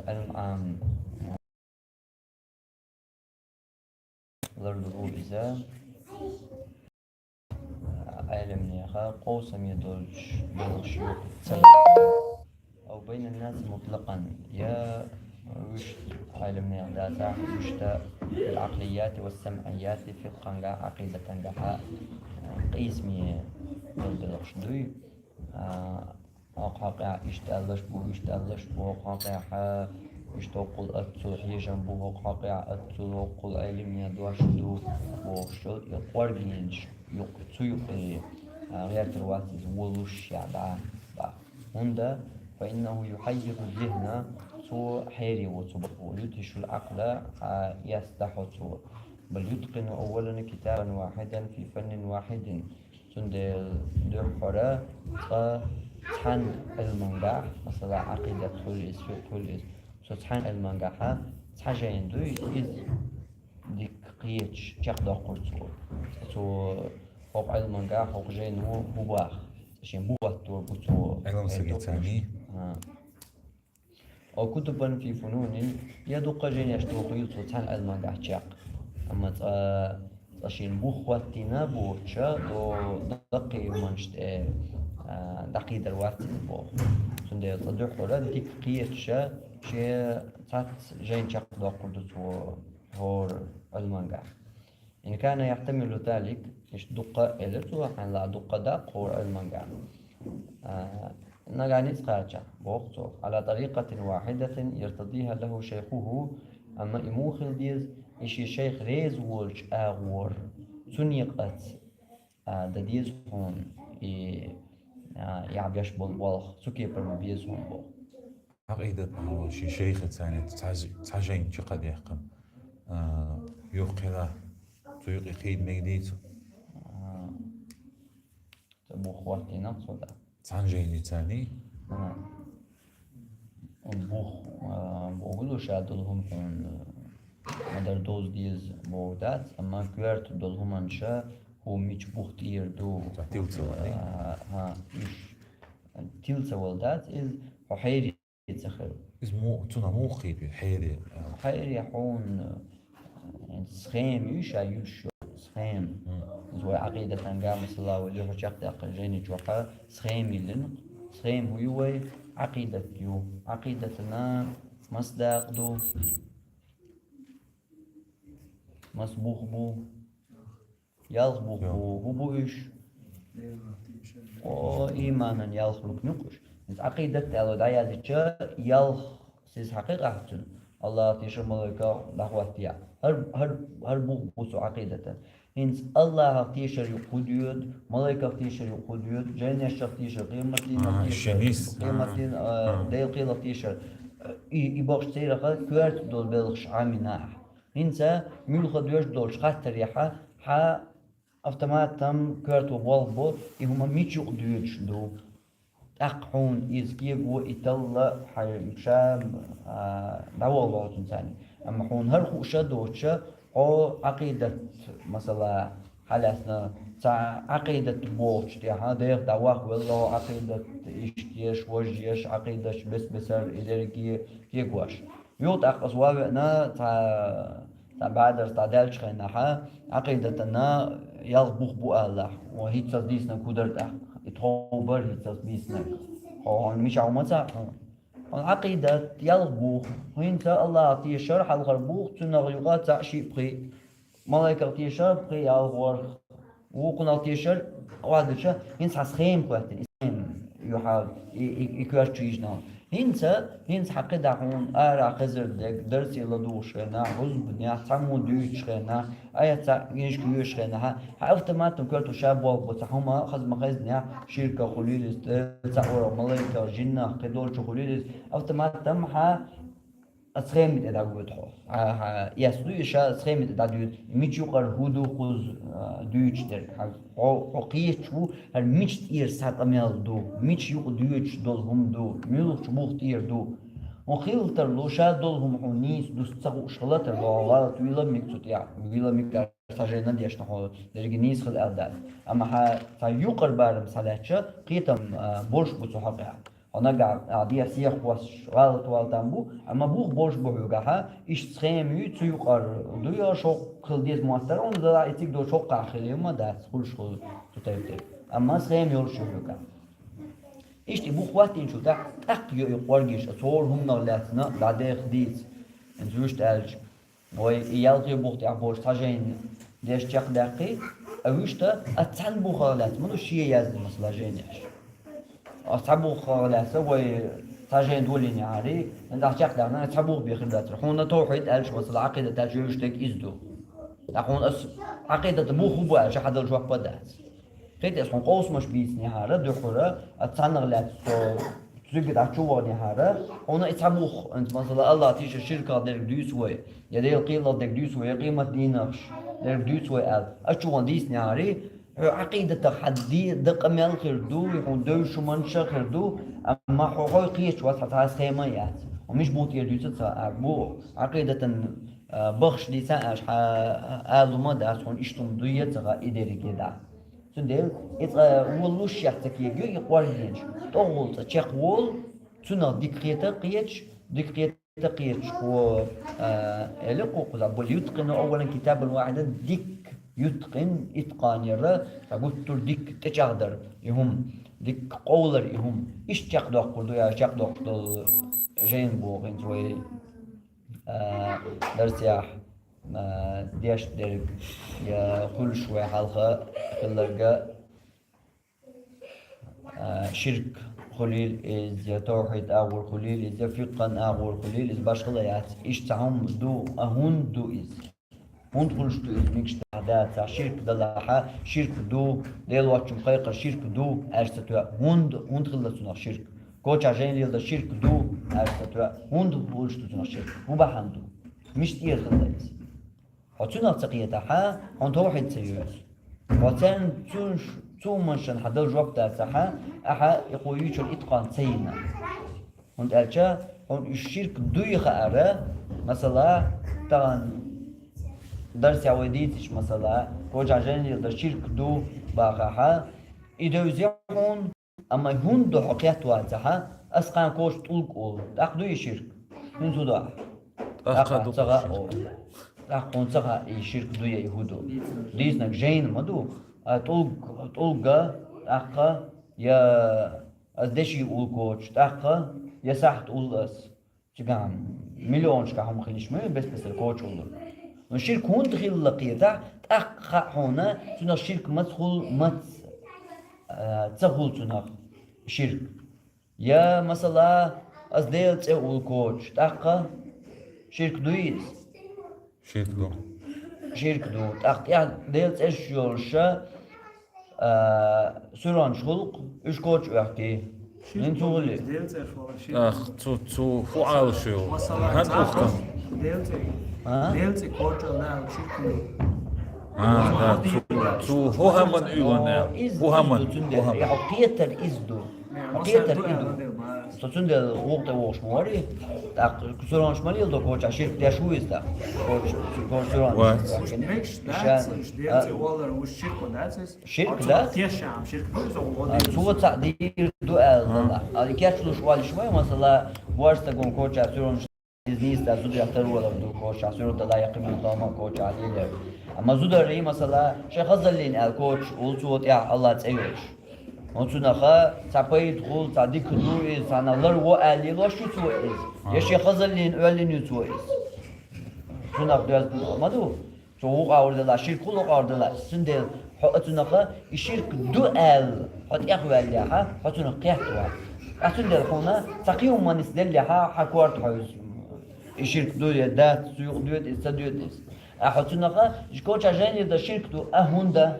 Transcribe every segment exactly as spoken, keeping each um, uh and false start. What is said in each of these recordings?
Ӏилм Ӏам ларлур ву иза, Ӏелимнеха къовсаме долча белхаш юкъе ца. أو بين الناس مطلقا, я вуьшта Ӏелимнех дацахь, вуьшта في العقليات والسمعيات, фикъхӀангахьа, Ӏакъидатангахьа къийсаме дола белхаш дуй. А, хӀокху хьокъехь иштта аьлларш бу, иштта аьлларш бу, хӀокху хьокъехь иштта хӀоккхул аццул хьежам бу, хӀокху хьокъехь аццул хӀоккхул Ӏелимнех дош ду, бохуш йолу и кӀоргенаш юкъ-, цу юкъе, а, гӀертар вац иза волуш я, дӀа, дӀа. ХӀунда, فإنه يحير الذهن, цо хьере во цо бакъо, يدهش العقل, а, эс дахьо цо. بل يتقن أولا كتابا واحدا في فن واحد. Цундела дуьххьара цкъа цхьана Ӏилмангахь, масала, Ӏакъидат хуьлу иза, фикъхӀ хуьлу иза, цу цхьана Ӏилмангахьа цхьа жайна дуй, иза дика кхеташ чекхдоккхур цо. Цо хӀокху Ӏилмангахь хӀокху жайно хӀун боху, цкъа шен бухӀоттор бу цо. Ӏилма са гицани? А. أو كتبا في فنون, я дуккха а жайнаш тохийла цо цхьана Ӏилмангахь чекх. Амма цкъа, цкъа шена бух хӀоттийна боцуша, до даккхий хӀуманаш тӀе, а, дӀакхийдар вац иза боху. Цундела цкъа дуьххьара дика кхеташа, шен цхьацца жайна чекхдоккхур ду цо хӀора Ӏилмангахь. إن كان يحتمل ذلك, иштта дуккха а элира цо, хьайна ла дуккха а даккха хӀора Ӏилмангахь. А, нагахь ницкъ кхача, боху цо, على طريقة واحدة يرتضيها له شيخه, амма и муха хила деза, и шен шайх реза волчу агӀор, цу некъаца, а, дан деза хьуна и, а, яхь беш болу болх, цу кепара ма беза хьуна боху. Ӏакъидат ма шен шайхаца цхьа, цхьа жайна чекхдаьккхина, а, юха хила, цу юкъе кхийда мегадий цо? А, цу бух хӀоттийна цо, да. Цхьана жайнацаний? А. Бух, а, боху ду ша долу хӀума хьуна, а, ма-дарра довза деза боху дац, амма коьрта долу хӀуманаш хӀу мича бух тӀера ду. Цхьа тилла ца валий? А, хӀа, уьш тилла ца вала дац, иза хьо хьерий ца хила. Иза мо-, цунах муха кхийда, хьерий? Хьерий хьуна, э, схема ю ша юьш йолу схема. Мгм. Иза вай Ӏакъидатан гамасала вай дуьхьа чекхдаккха жайни чохьа схема йиллина. Схема хӀу ю вай? Ӏакъидат ю. Ӏакъидатана маса дакъа ду? Маса бух бу? Ялх бух бу, хӀу бу уьш? О, ийманан ялх рукн ю-кх уьш. Иза Ӏакъидат аьлла дӀаяздича, ялх сиз хьакхайкхахьа цуьнан. АллахӀах тешар, малайках дӀахӀоттаяхь. ХӀара, хӀара, хӀара бух бу цу Ӏакъидатан. ХӀинца АллахӀах тешар юкъа хӀу доьду, малайках тешар юкъа хӀу доьду, жайнешах тешар, къематдийнах тешар, къематдийн, а, Делан кхелах тешар. И, и бохуш церах коьрта долу белхаш Ӏамийна ахь. ХӀинца муьлхха доьжна долчу хаттарехьа, хьан автоматом коьрто болх бо, и хӀума мича юкъа доьдуш ду. ТӀаккха хьуна иза кего и талла хьайн ша, а, дӀаволлалгӀа цуьнан царна. Амма хьуна хӀара хууша доцуша, хьо Ӏакъидат, масала, хьалаьцна, цхьа Ӏакъидат бохучу тӀехьа, деха дӀавахвелла хьо Ӏакъидат, иштта еш, важа еш, Ӏакъидаташ бес-бесара, и дерриге кегош. Юха тӀаккха аса ван веана, цхьа, цхьа бӀадарца дӀадаьллачу хенахьа, Ӏакъидатана ялх бух бу алалахь, ван хӀинццалц дийцинарг хӀу дара тӀаккха? И тхов бара хӀинццалц дийцинарг. Хьо хьуна мичахь хӀума ца хьуна? Хьуна Ӏакъидат ялх бух. ХӀинца АллахӀах тешар хьалхара бух, цунах юкъа цхьаъ, шиъ, пхиъ. Малайках тешар пхиъ, ялх, ворхӀ. Вукхунах тешар, охьадича, хӀинца хьан схема кхоьттина, и схема ю хьан, и, и, и коьрта чу йижина. ХӀинца, хӀинца хьан кхидӀа хьуна ара хезар дерг, дарсе ладугӀуш хенахь, хьузбанехь, цхьаммо дуьйцуш хенахь, аят цхьаъ, книжка йоьшуш хенахь, хьан автоматом коьрто ша болх бо цхьа хӀума хаза ма-хезнехь, ширках хуьлийла иза, цхьа ура малайках, жиннах, кхидолчу хуьлийла иза, автоматом хьан Ас схемин тӀе дӀадоьду хьо. Хьан, хьан эс ду и ша схемин тӀе дӀадоьду, мича юкъара хӀу ду кхуза, а, дуьйцуш дерг. Хьан хьо, хьо кхеташ ву, хӀара мича тӀера схьа къамел ду, мича юкъа доьдуш долу хӀума ду, муьлхачу бух тӀера ду. Хьуна хила тарло, ша долу хӀума хьуна нийса дуста ца хууш хила тарло, хьо гӀалат вийла мега цу тӀехь, вийла мега цхьа жайна дешна хьо дерриге нийса хила аьлла дац. Амма хьан цхьа юкъара барам схьалаьцча, кхетам, а, болуш бу цу хьокъехь. Нагахь а дехьа сехьа хӀотташ гӀалат вала там бу, амма бух болуш бу хьоьгахьа, иштта схема ю, цу юкъара ду йо шовкъ хила деза моттар, хӀунда аьлча и цига долчу хӀоккхахь хила ю ма дац, хуьлуш хуьлу цу тайпа дерг. Амма схема йолуш ю хьоьгахь. Иштта и бух хӀоттийначул тӀаьхьа тӀаккха йо и къоргаш, а цо хӀуманах лаьцна дӀадеха дийца. ХӀинца вуьшта аьлча, вай и ялхе бух тӀехь болчу цхьа жайна деш чекхдаьккхий, а вуьшта а цхьана бухах лаьцна, ма ду шен яздина, масала, жайнаш. А цхьа бухах лаьцна вай цхьа жайна долийна яхьарий, хӀинца ахь чекхдаьккхина, цхьа бух бен хир дацара. Хьуна тавхьид аьлча, масала, Ӏакъидат аьлча, вуьшта дерг иза ду. ТӀаккха хьуна ас Ӏакъидат бух хӀун бу аьлча, хьан дала жоп а дац. Кхетий, ас хьуна къовсамаш бийцинехьара, дуьххьара, а цхьаннах лаьцна со цуьнга дӀа чу ваханехьара, хьуна и цхьа бух, хӀинца, масала, Аллах тийша ширках дерг дуьйцу вай, я Делан кхелах дерг дуьйцу вай, я къемат дийнахш дерг дуьйцу вай аьлла, ас чу ван дийцинехьарий, хьо Ӏакъидатах хьан де-, дакъа мел хир ду, хьуна девзаш хӀуманаш а хир ду, амма хьо хьой кхеташ вац, хьан цхьа схема а яц. Хьо миш бу тӀера дуьйцу ца а бу, Ӏакъидатан, а, бахаш дийца аьлча, хьан алума дац, хьуна иштта хӀума дуй а ца хаьа, и дерриге а дӀа. Цундела и цкъа волуш шех ца кегайо и къоргенаш. ТӀогӀул цкъа чекхволу, цунах дика хета а кхеташ, дика хета а кхеташ хьо, а, элира кху кхузахь, бул юткъина оввалан китабан вахьидан, дика юткъин, иткъан яра, цкъа гуттар а дика тӀечӀагӀдар и хӀума, дика къовлар и хӀума. Иштта чекхдоккхур ду, я чекхдоккхур долу жайна боху хӀинца вай, а, дарсехь, а, деш дерг, я хуьлуш вай хьалха хилларг а, а, ширк хуьлийла иза, я тавхьид агӀор хуьлийла иза, я фикъхӀан агӀор хуьлийла иза, башхала яц. Иштта цхьа хӀума ду, а хӀунда ду иза? ХӀунда хуьлуш ду иза, мегаш дахь дацахь, ширк далахьа, ширк ду, Дела воцчун кхайкхар ширк ду, аьлча ца тоьа. ХӀунда, хӀунда хилла цунах ширк? Кочахь жайна леладар ширк ду, аьлча ца тоьа. ХӀунда хуьлуш ду цунах ширк? ХӀун бахьана ду? Мишта тӀера хилла иза? Хьо цунах ца кхетахьа, хьуна тавхьид ца йоьсу. Хьо царна цу, цу хӀуманашна хьан дала жоп дацахьа, ахьа и кхо юьйцург иткъан ца йина. ХӀунда аьлча хьуна уьш ширк дуй хаьара, масала, тахана дарсехь вай дийцича, масала, кочахь жайна леладар ширк ду бахахьа, и девзе хьуна, амма хӀунда ду хьо кхетта вацахьа, ас кхана коча тӀулг олу, тӀаккха дуй и ширк? ХӀинца хӀун до ахь? ТӀаккха ду ца хаьа олу. ТӀаккха хьуна ца хаьа и ширк дуй я и хӀун ду. Дийцинарг жайна ма ду, а тӀулг, тӀулга, тӀаккха я ас деши улу коча, тӀаккха я сахьт улу ас. Цигахь миллионашкахь хӀума хилиш ма ю, бес-бесара коча уллур. Но ширк хӀунда хилла кхетахь, тӀаккха хаьа хьуна, цунах ширк маца хуьлу, маца, а, ца хуьлу цунах ширк. Я, масала, ас Делан цӀе улу коча, тӀаккха ширк дуй иза? Ширк ду. Ширк ду. ТӀаккха тӀехь Делан цӀераш йолуша, а, суьронаш хуьлу-кх, уьш коча оьхкий. ХӀинца хӀун хили? Делан цӀераш волу ширк. Ах, цу, цу хӀун Ӏалашо? Масала, хӀан цхьа ухтан? Делан цӀе. А? Делан цӀе коча аьлла ширк ду. А, да, цу, цу хӀун хӀаман уьйлан аьлла. Иза, хӀун хӀаман, иза ду цундела. ХӀун хӀаман? Хьо кхетар иза ду. Хьо кхетар и ду. Со цундела вукху тӀе вогӀуш ма варий, тӀаккха суьронаш ма леладо кочахь, ширк деш ву иза тӀаккха. Коча, коча суьронаш. Вац. Уьш мегаш дац, уьш Делан цӀе валар, уьш ширк дац иза? Ширк дац? Тешам, ширк ду иза, а, валар. Цо цхьаъ дийр ду аьлла. А. Ала кечлуш валиш вай, масала, божа стагон кочахь суьронаш иза нийса дац, зударех тарвалар ду кочахь, суьртала яккхий мел дома кочахь лелар. Амма зударий, масала, шайн хазаллин аьлла коча улу цо тӀехь Аллах цӀе йолуш. Оцунаха цхьа пайда хуьлу, цхьа дика ду иза, цхьанна лар во аьлла лелош ю цо иза. Я шен хазаллин оьллина ю цо иза. Цунах доьзна ма ду. Цо вукъа гӀур делахь, ширк хуьлу, вукъа гӀур делахь. Цундела хьо оцунаха и ширк ду аьлла, хьо тӀехваьллехьа, хьо цунах кхетта вац. Ткъа цундела хьуна цхьа кхин хӀуманна ницкъ деллехьа, хьан корта хьо иза. И ширк ду я дац, цу юкъа доьду иза, ца доьду иза. А хьо цунаха, кочахь жайнера дан ширк ду, а хӀунда?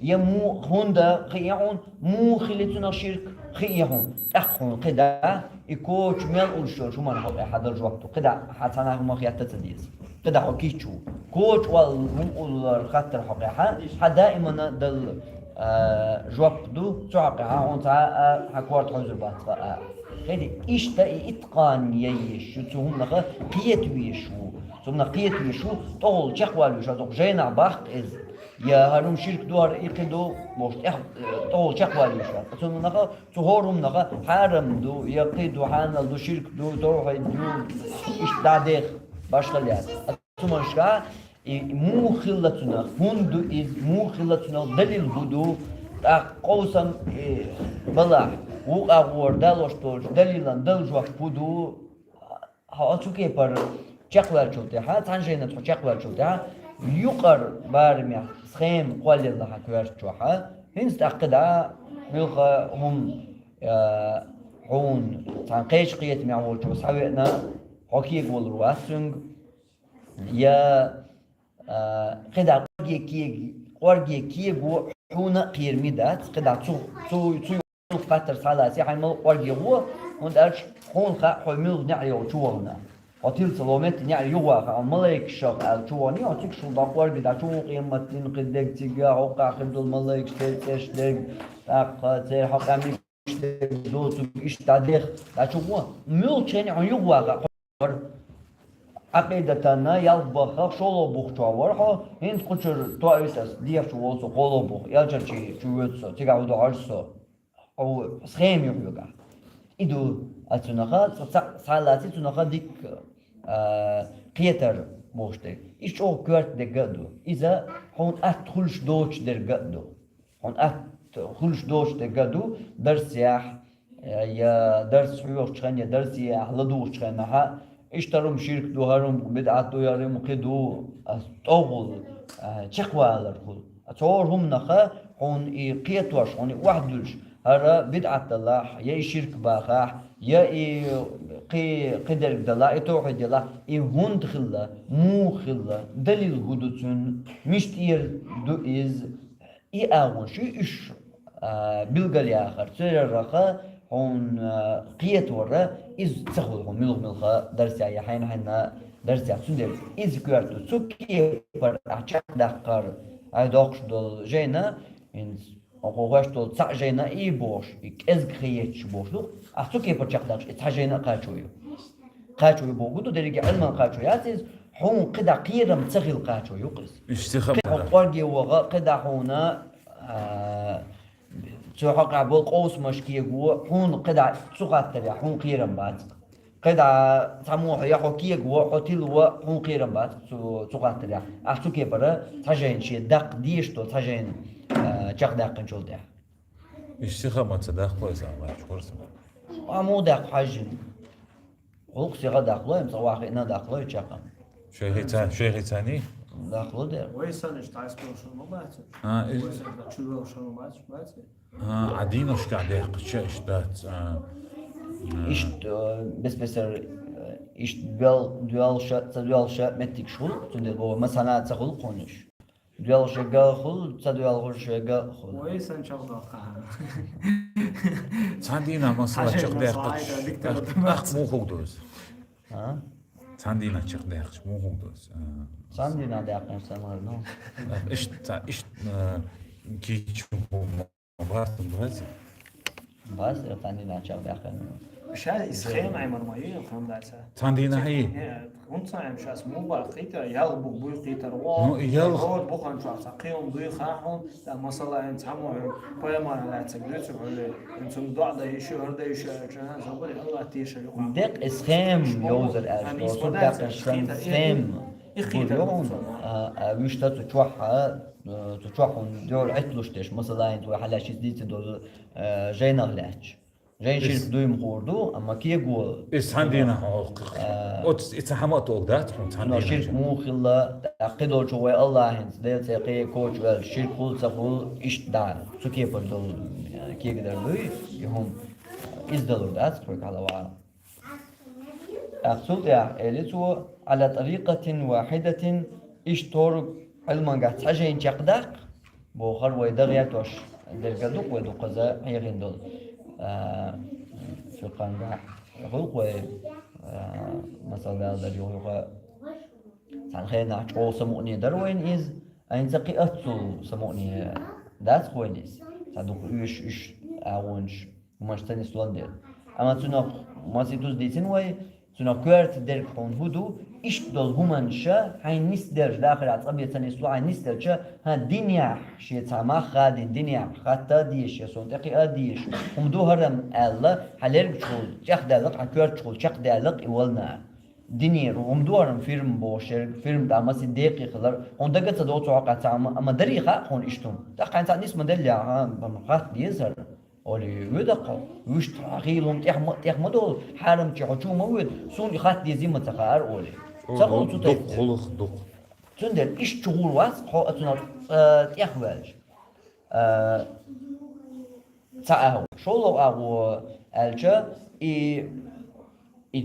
Я му-, хӀунда, кхин а хьуна, муха хили цунах ширк, кхин а хьуна. ТӀаккха хьуна кхидӀа, и коча мел улуш йолчу хӀуманна хьо кхехьа дала жоп ду. КхидӀа хьан цхьанхьа хӀума хетта ца деза. КхидӀа хьо кийча ву. Коча валла ву уллар хаттар хьо кхехьа, хьан даимана дала, а, жоп ду, цу хьо кхехьа хьуна цхьа а, хьан корта хьуьзур бац цкъа а. КхидӀа иштта и иткъан яйеш ю, цу хӀуманаха кхета везаш ву. Цу хӀуманах кхета везаш ву, тӀогӀул чекхвалла везаш ву, дукха жайнахь баккха иза. я хӀара хӀума ширк ду, хӀара и кхы ду, бохуш, тӀех-, э, тӀехула чекхвалийша. Цунах, цу хӀора хӀуманах хьарам ду, я кхы ду, хьанал ду, ширк ду, тавхьид ду, иштта дӀадеха, башхалла яц. Цу хӀуманашка, и муха хилла цунах, хӀунда ду иза, муха хилла цунах, далил хӀун ду, тӀаккха къовсам, э, балахь, вукху агӀор далош долчу далилан дала жоп хӀун ду, хьо цу кепара чекхваьллачул тӀаьхьа, цхьана жайна тхо чекхваьллачул тӀаьхьа, юкъара барамехь схема кхоллаелла хьан коьрта чохь, хӀинца тӀаккха кхидӀа муьлхха хӀума, а, хьуна цхьана кхечу кхетамехь волчо схьавеана, хьо кегавалур вац цуьнга, я, а, кхидӀа кӀорге кег-, кӀорге кего хьуна а кхераме дац, кхидӀа цу, цу, цу хаттар схьалаца, хьайн мала кӀорге гӀо, хӀунда аьлча хьуна хаьа хьо муьлха неӀаре чу вахана. Хьо тилла ца ло метте неӀаре юхаваха, хьо малайкашах аьлла чу вахана, хьо цига шул дӀа кӀорге дӀа чу ву, къематдийнахь кхидӀа дерг цига, хьокхахь хир долу малайкаш, церан цӀераш дерг, тӀаккха церан хьокъехь мегаш дерг доцург иштта дӀадеха, дӀа чу ву. Муьлххачу хенахь хьо юхаваха, хьо Ӏакъидатана ялх баххах шолгӀа бух чохь вара хьо, хӀинца кхучуьра тоьуьйту ас, дехачу волу со кхоалгӀа бух, элчанчий чу воьду со, цигахь ву дохьуш со. Хьо схема ю хьоьгахь. И ду, а цунаха, цкъа цхьа, схьалаций цунаха дикка, а, кхетар бохуш дерг. Иза чӀогӀа коьрта дерг а ду. Иза хьуна атта хуьлуш доцуш дерг а ду. Хьуна атта хуьлуш доцуш дерг а ду, дарсехь, я дарс хьоьхучу хенахь, я дарсехь ладугӀучу хенахь, иштта хӀара хӀума ширк ду, хӀара хӀума бидӀат ду, хӀара хӀума кхин ду, ас тӀовгӀула, а, чекхвалар хуьлу. Цу хӀора хӀуманаха хьуна и кхетош, хьуна и охьадуьллуш, хӀара бидӀат далахь, я и ширк бахахь, я и кхи-, кхидерг далахь, и тавхьид далахь, и хӀунда хилла, муха хилла, далил хӀун ду цуьнан, мича тӀера ду иза, и агӀонаш ю уьш, а, билгалъяхар, церарах хьуна, а, кхетор, иза ца хуьлу хьуна муьлха-муьлха дарсехь я хьайна-хьайна дарсехь. Цундела иза коьрта ду. Цу кепара ахь чекхдаккхар, ахь доккхуш долу жайна, хӀинца хьо хьоьжуш долу цхьаъ жайна и бохуш, и кӀезиг хеташ бохуш ду. Ахь цу кепара чекхдаккхаш, и цхьа жайна а кхачо ю. Кхачо ю боху ду, дерриге Ӏилман кхачо яц иза, хьуна кхидӀа кхерам ца хила кхачо ю иза. Уьш сиха кхин хьо кӀорге ваха, кхидӀа хьуна, а, цу хьокъехь болу къовсамаш кего, хьуна кхидӀа цу хаттарехь хьуна кхерам бац. КхидӀа цхьаммо хьо я хьо кего, хьо тилла, хьуна кхерам бац цу, цу хаттарехь. Ахь цу кепара цхьа жайна шен даккха дезаш долу цхьа жайна, а, чекхдаьккхинчул тӀаьхьа. Уьш сиха ма ца даккхалой сан лаьтташ хӀорсам. Амма даьккха хьаьжжина. Гьулкх сиха даккхалой, цкъа вахиъна даккхалой чекхам. Шайхица-, шайхицани? Даккхало дера. Вай санна иштта хьайспелла шуна ма бац. А, и- Вай санна чувелла шуна ма бац, бац? А, а дийнашкахь даьккхича иштта дац, а, а. Иштта, э, бес-бесара, э, иштта доьл-, доьллуша, ца доьллуша меттигаш хуьлу, цундела боху, масана ца хуьлу кхунаш. Доьлхуш верг а хуьлу, ца доьлхуш верг а хуьлу. Вай сан чӀогӀа доккха. Цхьана дийнахь масала чекхдаьккхича, тӀаккха муха хӀума ду иза? А? Цхьана дийнахь чекхдаьккхича, муха хӀума ду иза? А. Цхьана дийнахь даьккхина сан мара, ну. Иштта, иштта, а, кийча хӀума бац, бац. Бац, я цхьана дийнахь чекхдаьккхина. Ша и схема Ӏамал ма ю, хӀума дац. Цхьана дийнахь хьий? Э, хӀунда ца Ӏем шас муха баккхийта, ялх бух буй кхийтар вон. Ну, и ялх. Хьо буханчохь цхьа кхин хӀума дуй хахьун, тӀа масала эн цхьаммо хӀума пайхамар лаьцнарг дуьйцу хьули, эн цунна доӀа дан йиш ю, хӀара дан йиш ю аьлча, а, забари Аллах теша юкъа. Декъ и схем йовзар аьлча, хӀума сан дац, схем. И кхийтар бу юкъа. А, а, вуьшта цу чохь, а, цу чохь хӀума дуьхьал Ӏитталуш деш, масала эн цу хьалаьш иза дийца долу, а, жайнах лаьтташ. Жайн ширк дуйма хуур ду, амма кего. Иза цхьана дийнахь хьо хьокху. А, оцу, и ца хӀама а тӀулг дац хьуна цхьана дийнахь. Ширк муха хилла, тӀаккха кхидолчу вай Аллахьинца, Делан цӀе кхечу аьлла, ширк хуьлу ца хуьлу, иштта дац. Цу кепара долу, а, кегадар дуй, и хӀума иза далур дац, хьоьга хьала ваӀа. ТӀаккха цул тӀаьхьа, эли цо, «Ӏала тарикъатин вахьидатин», иштта хӀора Ӏилмангахь цхьа жайна чекхдаккха, боху хӀара вай дан гӀертош дерг а ду-кх вай дукхаза хьехина долу. А, фикъхангахь хуьлу-кх вай, а, масала ваьлла дара юха-юха. Цхьана хенахь чӀогӀа самукъане дара вайна иза, а хӀинца кхин атталла самукъане дац-кх вайна иза. Цхьа дукха оьшуш уьш агӀонаш, хӀуманаш ца нислон дела. Амма цунах масийтаза дийцина вай, Цунах коьрта дерг хьуна хӀун ду, иштта долу хӀуманаш хьайна нисделча, дахарехь цкъа бен ца нисло, хьайна нисделча, хӀан, динехь шен цхьа мах хадийна, динехь хатта а дезаш, я суна тӀекхиа а дезаш, хӀума ду хӀара аьлла, хьан лергачухула чӀехдаьлла-кх, хьан коьртачухула чекхдаьлла-кх и валлалц. Динера хӀума ду хӀара фирма бохуш ерг, фирма тӀехь масийтта декъий хилар, хьуна дага а ца догӀу цу хьокъехь цхьа хӀума, амма дарий хаьа хьуна иштта хӀума. ТӀаккха хьайна цхьаъ нисма деллехь, хӀан, хатта деза хӀара. Олий, воьду-кх хьо. Вуьшта хьан хийла хӀума тӀех ма, тӀех ма довла, хьарамчу хьо чу ма воьду, суна и хатта дезий ма ца хаьара, олий. Ца хуьлу цу тайпа дерг. Дукха хуьлу-кх, дукха. Цундела иштта чугӀур вац хьо а цунах, а, тӀехваьлча. А, цхьа агӀо. ШолгӀа агӀо аьлча, и И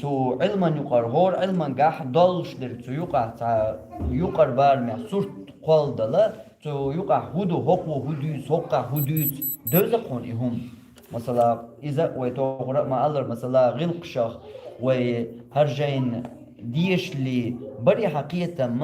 цу Ӏилман юкъара, хӀора Ӏилмангахь доллуш дерг цу юкъахь цхьа юкъара барамехь сурт кхолладала, цу юкъахь хӀун ду, хӀокхо хӀун дуьйцу, хӀокхахь хӀун дуьйцу, девза-кх хьуна и хӀума. Масала, иза вай тохара а ма-аллара, масала, гӀиллакхашах вай хӀара жайна дешале барий хьан кхетам,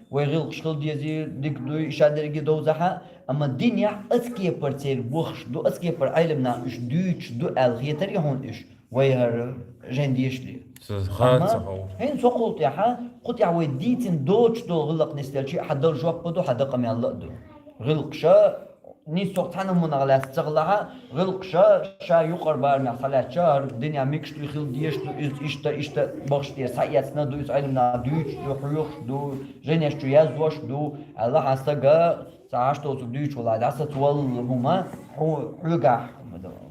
вай гӀиллакхаш хила дезий, дика дуй, и шадерриге довзахь а, амма динехь оцу кепара церан бохуш ду, оцу кепара Ӏелам наха уьш дуьйцуш ду аьлла хетарий хьуна уьш? Вай хӀара жайна дешале. Ца, ха, амма ца хов. ХӀинца хӀокхул тӀаьхьа, кху тӀехь вай дийцина доцуш долу гӀиллакх нисделча, хьан дала жоп а ду, хьан дакъа мелла а ду. ГӀиллакхаша, нийсо цхьана хӀуманах лаьцна ца хилахь а, гӀиллакхаша ша юкъара барамехь схьалаьцча, хӀара динехь мегаш дуй, хила дезаш ду, иза иштта, иштта бахча тӀера схьаэцна ду, иза Ӏелам наха дуьйцуш ду, хьоьхуш ду, жайнаш чу яздеш ду, аьлла хьан стага, цхьа хьашт доцург дуьйцуш валахь, дӀасацвалла хӀума, хьо, хьоьгахь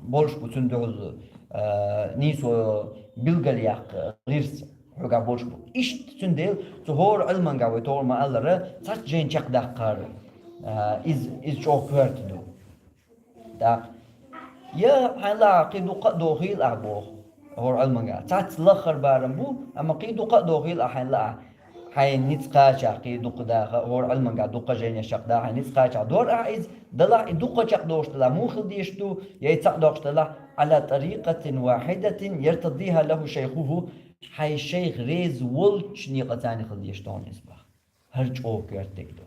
болуш бу цуьнан дуьхьал, а, нийсо билгалъяккха гӀирс хьоьгахь болуш бу. Иштта цундела цу хӀора Ӏилмангахь вай тохара ма-аллара, цхьацца жайна чекхдаккхар, а, иза, иза чӀогӀа коьрта ду. ТӀаккха, я хьайна лаахь кхин дукха а дохийла ахь боху, хӀора Ӏилмангахь. Цхьацца лаххара барам бу, амма кхин дукха а дохийла ахь хьайна лаахь. Хьайн ницкъ кхачахь кхин дукха даха, хӀора Ӏилмангахь дукха жайнаш чекхдаха, хьайн ницкъ кхачахь дора ахь иза, далахь и дукха чекхдохуш делахь, муха хила дезаш ду, я и цхьаъ доккхуш делахь, على طريقة واحدة يرتضيها له شيخه, хьайн шайх реза волчу некъаца хила дезаш ду хьуна иза боху. ХӀара чӀогӀа коьрта дерг ду.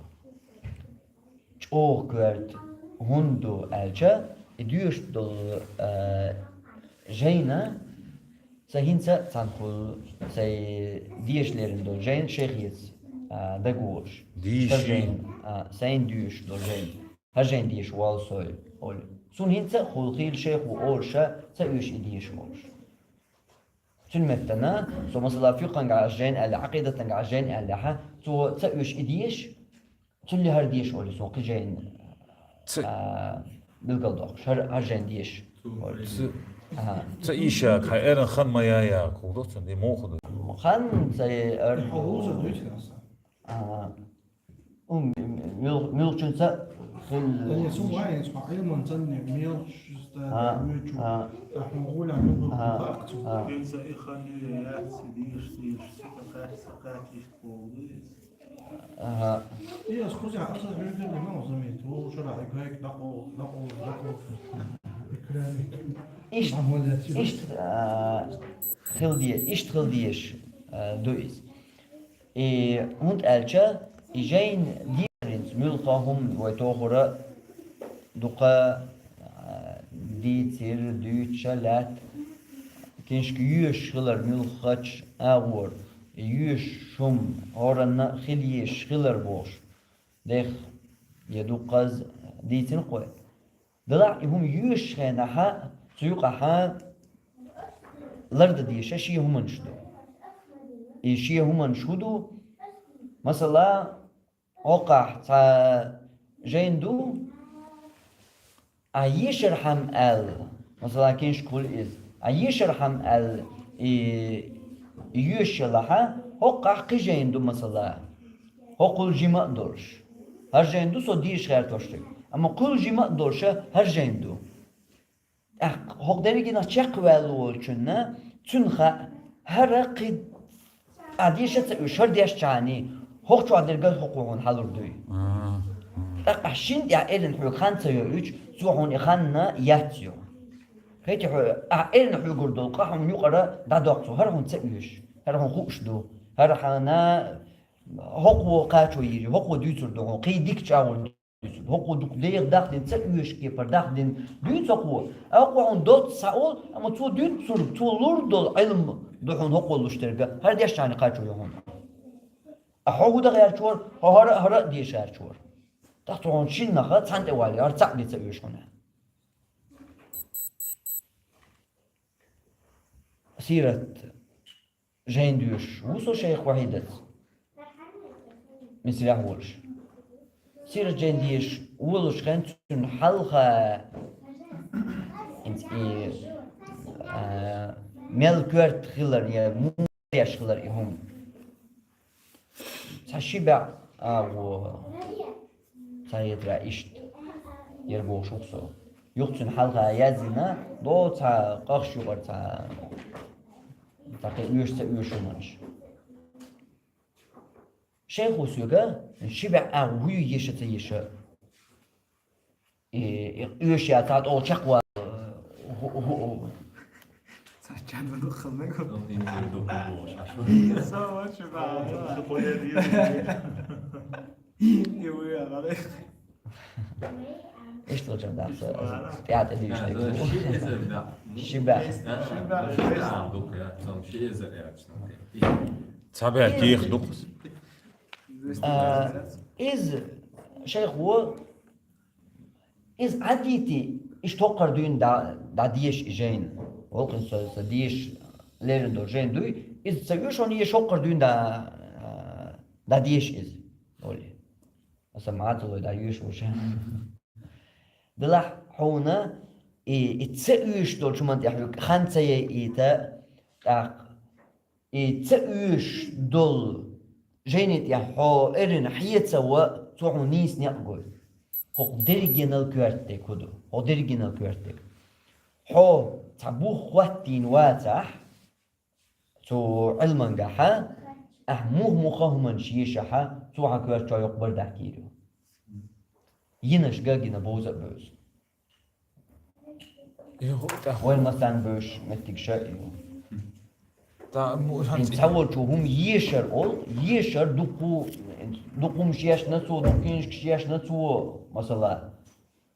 ЧӀогӀа коьрта хӀунда ду аьлча, и доьшуш долу, а, жайна, сан хӀинца а цхьаьна хуьлу, сайн деша лерина долу жайна шайхаца, а, дагаволуш. Дийши. Сан жайна, а, сайна доьшуш долу жайна. ХӀара жайна деша воллу со, олу. Суна хӀинца а хуьлу хийла шайхо олуш, ца оьшу и деша олуш. Цуьнан меттана, со, масала, фикъхангахь жайна аьлла, Ӏакъидатангахь жайна аьллехь, цо ца оьшу и деша, цуьнан хӀара деша олу, со кхин жайна, ца, а, билгалдоккхуш, хӀара, хӀара жайна деша. Ца, ага, ца ийша, хьан эрна хан ма яя, кхулдо цуьнан, де муха ду? Хан ца эр. Хьо вуза дуьйцу аса? Ага. М, м, муьл-, муьлххачуьнца хила. Ала, су вайна, цхьа Ӏилман санна мелхаш стага, а, вуьйчу, а, тахьун гӀуля муьлхха, а, баккхачу. А. Хин ца и хан ю яц, дийш, дийш, ца кхач, ца кхач, иштта боху иза. Ага. И ас кхуза, аса вирдали ма замит, ву шара и гайк дакъо, дакъо, дакъо. Икрами. Ишт, ишт, а, хила де-, ишт хила дезаш, а, ду иза. И хӀунда аьлча, и жайна дешарца муьлхха хӀума вай тохара дукха, а, дийцира, дуьйцуша лаьтта, книшка йоьшуш хилар муьлххачу агӀор, и йоьшуш хӀума хӀоранна а хила езаш хилар бохуш. Дех, я дуккхаза дийцина кхой. Делахь и хӀума йоьшучу хенахь, цу юкъахь лардан дезаш шен хӀуманаш ду. И шен хӀуманаш хӀун ду? Масала, хӀокхахь цхьа жайна ду, а йишархьама аьлла, масала, книшка хуьлу иза, а йишархьама аьлла, и, и йоьшуш елахь, хӀокхахь кхин жайна ду, масала, хӀокхул жима а долуш. ХӀара жайна ду со деша гӀертош дерг. Амма кхул жима а долуша хӀара жайна ду. ТӀаккха хӀокху дерригенах чекхваьлла волчунна, цуьнан хаьа, хӀара кхин а деша ца оьшу, хӀара дешчахьана, хӀокху чохь дерг хӀокхо хьуна хьалур дуй. Мгм. ТӀаккха шина тӀехь эрна хьоьга хан ца йоуьйтуш, цо хьуна и хан яц ю. Хетий хьо, ахь эрна хьоьгур долу къа хьуна юкъара дӀадоккху цо, хӀара хьуна ца оьшу, хӀара хьуна хууш ду, хӀара хьуна хӀокхо кхачо йийр ю, хӀокхо дуьйцур ду хьуна, кхин дика чӀагӀо дуьйцург. ХӀокхо дукха деха дахдина, ца оьшуча кепара дахдина дуьйцу хӀокхо. ХӀокхо хьуна доцца схьаоал, амма цо дуьйцург, цо лур долу Ӏилма ду хьуна хӀокхо луш дерг. ХӀара деш цхьаьна кхачо ю хьуна. Ахьа хьо хӀун дан гӀерташ вара, хьо хӀара а, хӀара а деша гӀерташ вара. ТӀаккха цо хьуна шиннах цхьаьна тӀе валий, хӀара цхьаъ де ца оьшу хьуна. Сират жайна доьшуш ву со шайх Вахьидаца, Мисрехь волуш. Сират жайна дешаш волуш хенахь цуьнан хьалха, хӀинца и, а, мел коьрта хилар я муха деш хилар и хӀума. Цхьа ши бӀе агӀо, цхьа хетарехь иштта, яра бохуш ву-кх со. Юха цуьнан хьалха яздина, ло цхьа къахча юкъара цхьа, цхьа кхин оьшу ца оьшу хӀуманаш. Шайхо соьга ши бӀе агӀо хӀун ю, еша ца еша. И, и оьшу яц, тӀаккха чекхвала. ХӀу-, хӀу-, хӀу-, Ца чан ма дукха хила мега. Иштта волчу дахса, тӀаьхьа тӀе дуьйцуш дерг ву. Ши бӀе. Ши бӀе. Цхьа бӀе кехат ду-кх. А, иза шайх ву, иза Ӏадийти, иштта хӀокхара дуьйна дӀа-, дӀадеша и жайна. Валкъин со, со деша леррина долу жайна дуй, иза ца оьшу хьуна, еша хӀокхара дуьйна дӀа-, дӀадеша иза, олий. Аса мацаллой дӀайоьшу ву ша. Делахь хьуна и, и ца оьшуш долчу хӀуманна тӀехь верг хан ца яйта, тӀаккха и ца оьшуш долу жайни тӀехь хьо эрна хьеца ван, цо хьуна нийса некъ гой. ХӀокху дерригенал коьрта дерг хӀун ду? ХӀокху дерригенал коьрта дерг. Хьо цхьа бух хӀоттийна вацахь, цу Ӏилмангахьа, ахь муха-муха хӀуманаш ешахьа, цо хьан коьрта чохь йоккха бардак йийр ю. Йинарш ган а гина, бовза а бевза. Вайн массарна бевзаш меттиг ша а ю. ХӀинца цхьаволчо хӀума ешар олу, ешар дукха, дукха хӀумаш ешна цо, дукха книжкаш ешна цо, масала.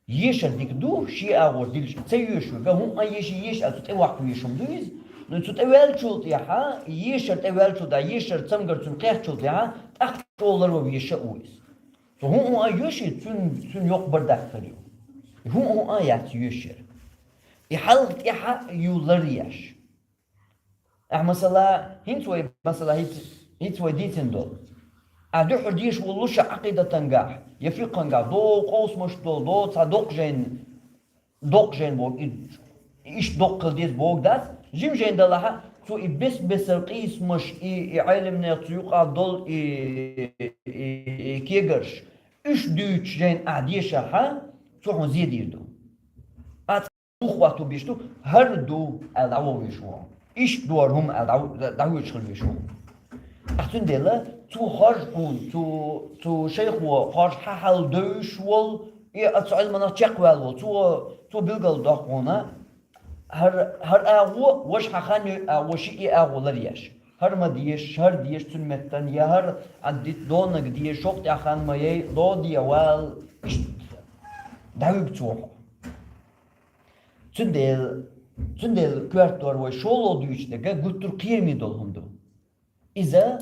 Ешар дика ду, шен агӀор дилча, ца йоьшу, ган хӀума а еши, еши, а цу тӀе ваккха веш хӀума ду иза. Ну, цу тӀе ваьллачул тӀехьа, ешар тӀе ваьллачул тӀехьа, ешар цамгар цуьнан кхехчул тӀехьа, тӀаккха чӀогӀа ларван веша а ву иза. Цу хӀума а йоьший, цуьнан, цуьнан йоккха бардак хир ю. И хӀума а яц йоьшуш яра. И хьалха тӀаьхьа ю лар еш. Ахь, масала, хӀинца вай, масала, хӀинца, хӀинца вай дийцина долу. Ахь дуьххьара деша волуш Ӏакъидатангахь, я фикъхангахь, догӀу къовсамаш долу, догӀу цхьа доккха жайна, доккха жайна боху, и, иштта доккха хила деза боху дац, жима жайна далахьа, цо и бес-бесара къийсамаш, и, и Ӏелимнех цу юкъахь долу и, и, и кегарш, уьш дуьйцуш жайна ахь дешахьа, цо хьуна зен дийр ду. Ацкъа бух хӀотто беш ду, хӀара ду аьлла дӀаволла веш ву. Иштта ду хӀара хӀума аьлла дӀа-, дӀахьоьжуш хила веш ву. Ткъа цундела цо хоржа хьуна, цу, цу шайхо хоржа хьан хьал девзаш волу, и а цу Ӏилманах чекхваьлла волу, цо, цо билгалдоккху хьуна, хӀара, хӀара агӀо, важа хьан хан йойу агӀо, шиъ и агӀо лар еш. ХӀара ма деша, хӀара деша цуьнан меттана, я хӀара Ӏаддита, донаг деша, шовкъ тӀехь хан ма яй, догӀу де вала, иштта дӀавуьгу цо хьо. Цундела, цундела коьртадор вай шолгӀа дуьйцуш дерг гуттар а кхераме долу хӀума ду. Иза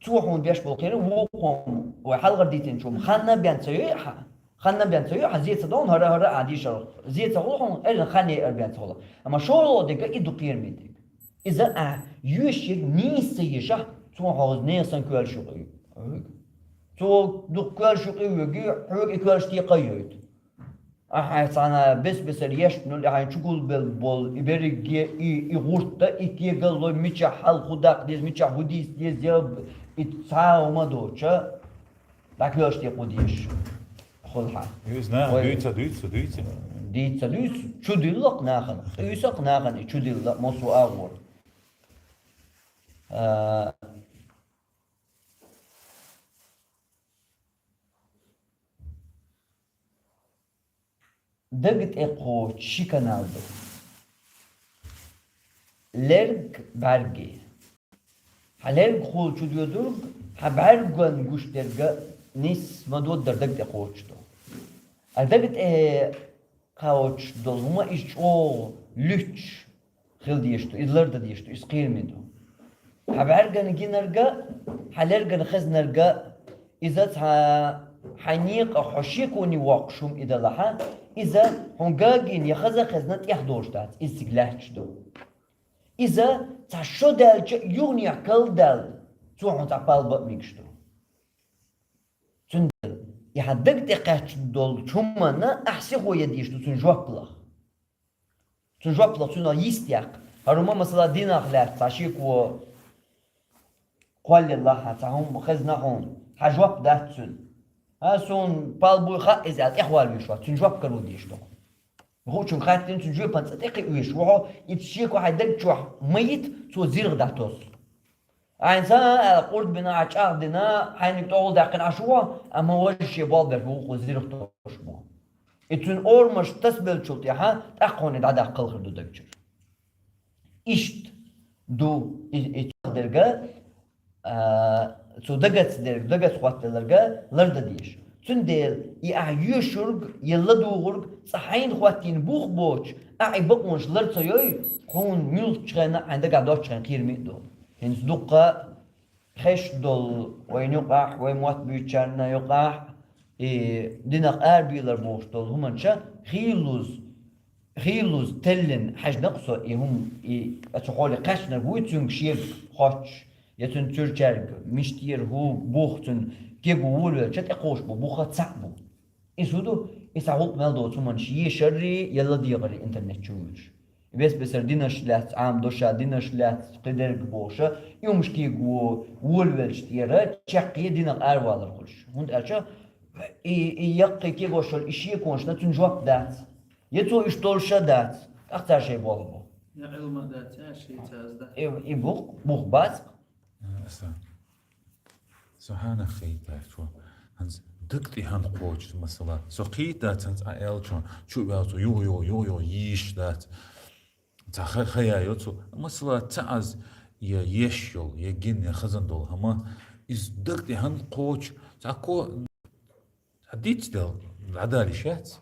цо хьуна беш болу кхерам вукхо вай хьалхара дитинчу хӀума ханна а бен ца йой хьан, ханна а бен ца йой хьан, зе ца догӀу хӀара, хӀара а дийшар, зе ца хуьлу хьуна, эрна хан яйар бен ца хуьлу. Амма шолгӀа дерг и ду кхераме дерг. Иза а йоьшуш ерг нийса ца ешахь, цо хьо хӀоза нехан санна коьрташ юкъа вуьгу. Цо дукха коьрташ юкъа вуьгу, хьоьга и коьрташ тӀе кхайойту. Ахьа цхьана бес-бесара ешна, ну, ахьа чу гулбелла болу, и берриге, и, и гӀуртта, и кегалло, мичахь хьал хӀун даккха деза, мичахь хӀун дийца деза, я и цхьа а хӀума доцуша, дӀакоьрташ тӀе кху дезаш хуьлу хьан. Иза наха дуьйца, дуьйца, дуьйца. Дийца, дуьйца, чу дилла-кх нахана, къуьйса-кх нахана и чу дилла, массо а агӀор. А, Даг тӀе кхочу ши канал ду. Лерг, бӀаьрги. Хьан лерг хула чу доьдург, хьан бӀаьрган гуш дерг а нис ма доддар даг тӀе кхочуш ду. А дага тӀе кхаьчча долу хӀума иза чӀогӀа луьтташ хила дезаш ду, иза лардан дезаш ду, иза кхераме ду. Хьан бӀаьргана гинарг а, хьан лергана хезнарг а, иза цхьа хьайн некъа хьо шеконе воккхуш хӀума и далахь, иза хьуна гина я хаза а хезна тӀех долуш дац, иза цига лаьтташ ду. Иза цхьа шо даьлча а юханехьа кал даьлла, цо хьуна цхьа пал бан а мегаш ду. Цундела и хьан дага тӀе кхаьчна долчу хӀуманна ахь сихо ян дезаш ду цуьнан жоп лаха. Цуьнан жоп лаха, цунах йист яккха. ХӀара хӀума, масала, динах лаьцна цхьа шеко кхоллаелахь, цхьа хӀума хезна хьуна, хьан жоп дац цуьнан. ХӀа, суна пал буй хаьа иза аьлла, тӀехвала везаш вац, цуьнан жоп каро дезаш ду хьо. Хуучунга хаьттина, цуьнан жоьпана цӀа тӀекхиа везаш ву хьо, и шеко хьайн даг чохь ма йита, цо зирах дӀатосу. Хьайна сан аьлла, къурд бина, хьан чӀагӀдина, хьайниг тӀехула даьккхина Ӏаш ву хьо, амма важа шен болх беш бу, вукхо зирах тосуш бу. И цуьнан орамаш тасабеллачул тӀаьхьа тӀаккха хьуна и дӀадаккха хала хир ду даг чуьра. Иштта ду и, и чӀагӀдерг а, а, цу дагаца дерг, дагаца хӀоттаделларг а лардан дезаш. Цундела и ахь йоьшург я ладугӀург цкъа хьайна хӀоттийна бух боцуш, ахь и бакъонаш лар ца йой, хьуна муьлххачу хенахь а хьайн дагахь доцчу хенахь кхераме а ду. ХӀинца дуккха хезаш долу вайна юкъахь, вай мотт буьйцучарна юкъахь, и динах арабийлар бохуш долу хӀуманаш хийлаза, хийлаза теллина хьаьжна-кх со и хӀума, и цу хьоле кхаьчнарг вуй цуьнга шега хоттуш, я цуьнан цуьрачаьрга миштера хӀу бух цуьнан кего волавелча тӀекхочуш бу, буха цхьаъ бу. Иза хӀун ду? Иза хьан гӀуллакх мел доцу хӀуманаш ешаррий я ладегӀаррий интернет чу вуьйлуш. Бес-бесара динаш лаьцна, Ӏамадо ша динаш лаьцна, кхидерг бохуша, и хӀумаш кего волавелча тӀера чаккхе динах аравалар хуьлуш. ХӀунда аьлча и, и яккхий кегош йолу и шеконашна цуьнан жоп дац. Я цо уьш долуша дац, тӀаккха цара шайн болх бо. Я Ӏилма дац, я шеца аз дац. И, и бух, бух бац. Аса. Со хьанах хеташ ву. ХӀанз даг тӀе хӀан кхочу, масала. Со кхета дац хӀанз а аьллачун, чу а ваьлла цо юха-юха, юха-юха йийш дац. Цхьа ха-, хая йо цо. Масала, цхьа аз я еш йолу, я гин, я хазан долу хӀама, иза даг тӀе хӀан кхочу, цхьа ко-, цхьа дицдел, дӀадалийш яц.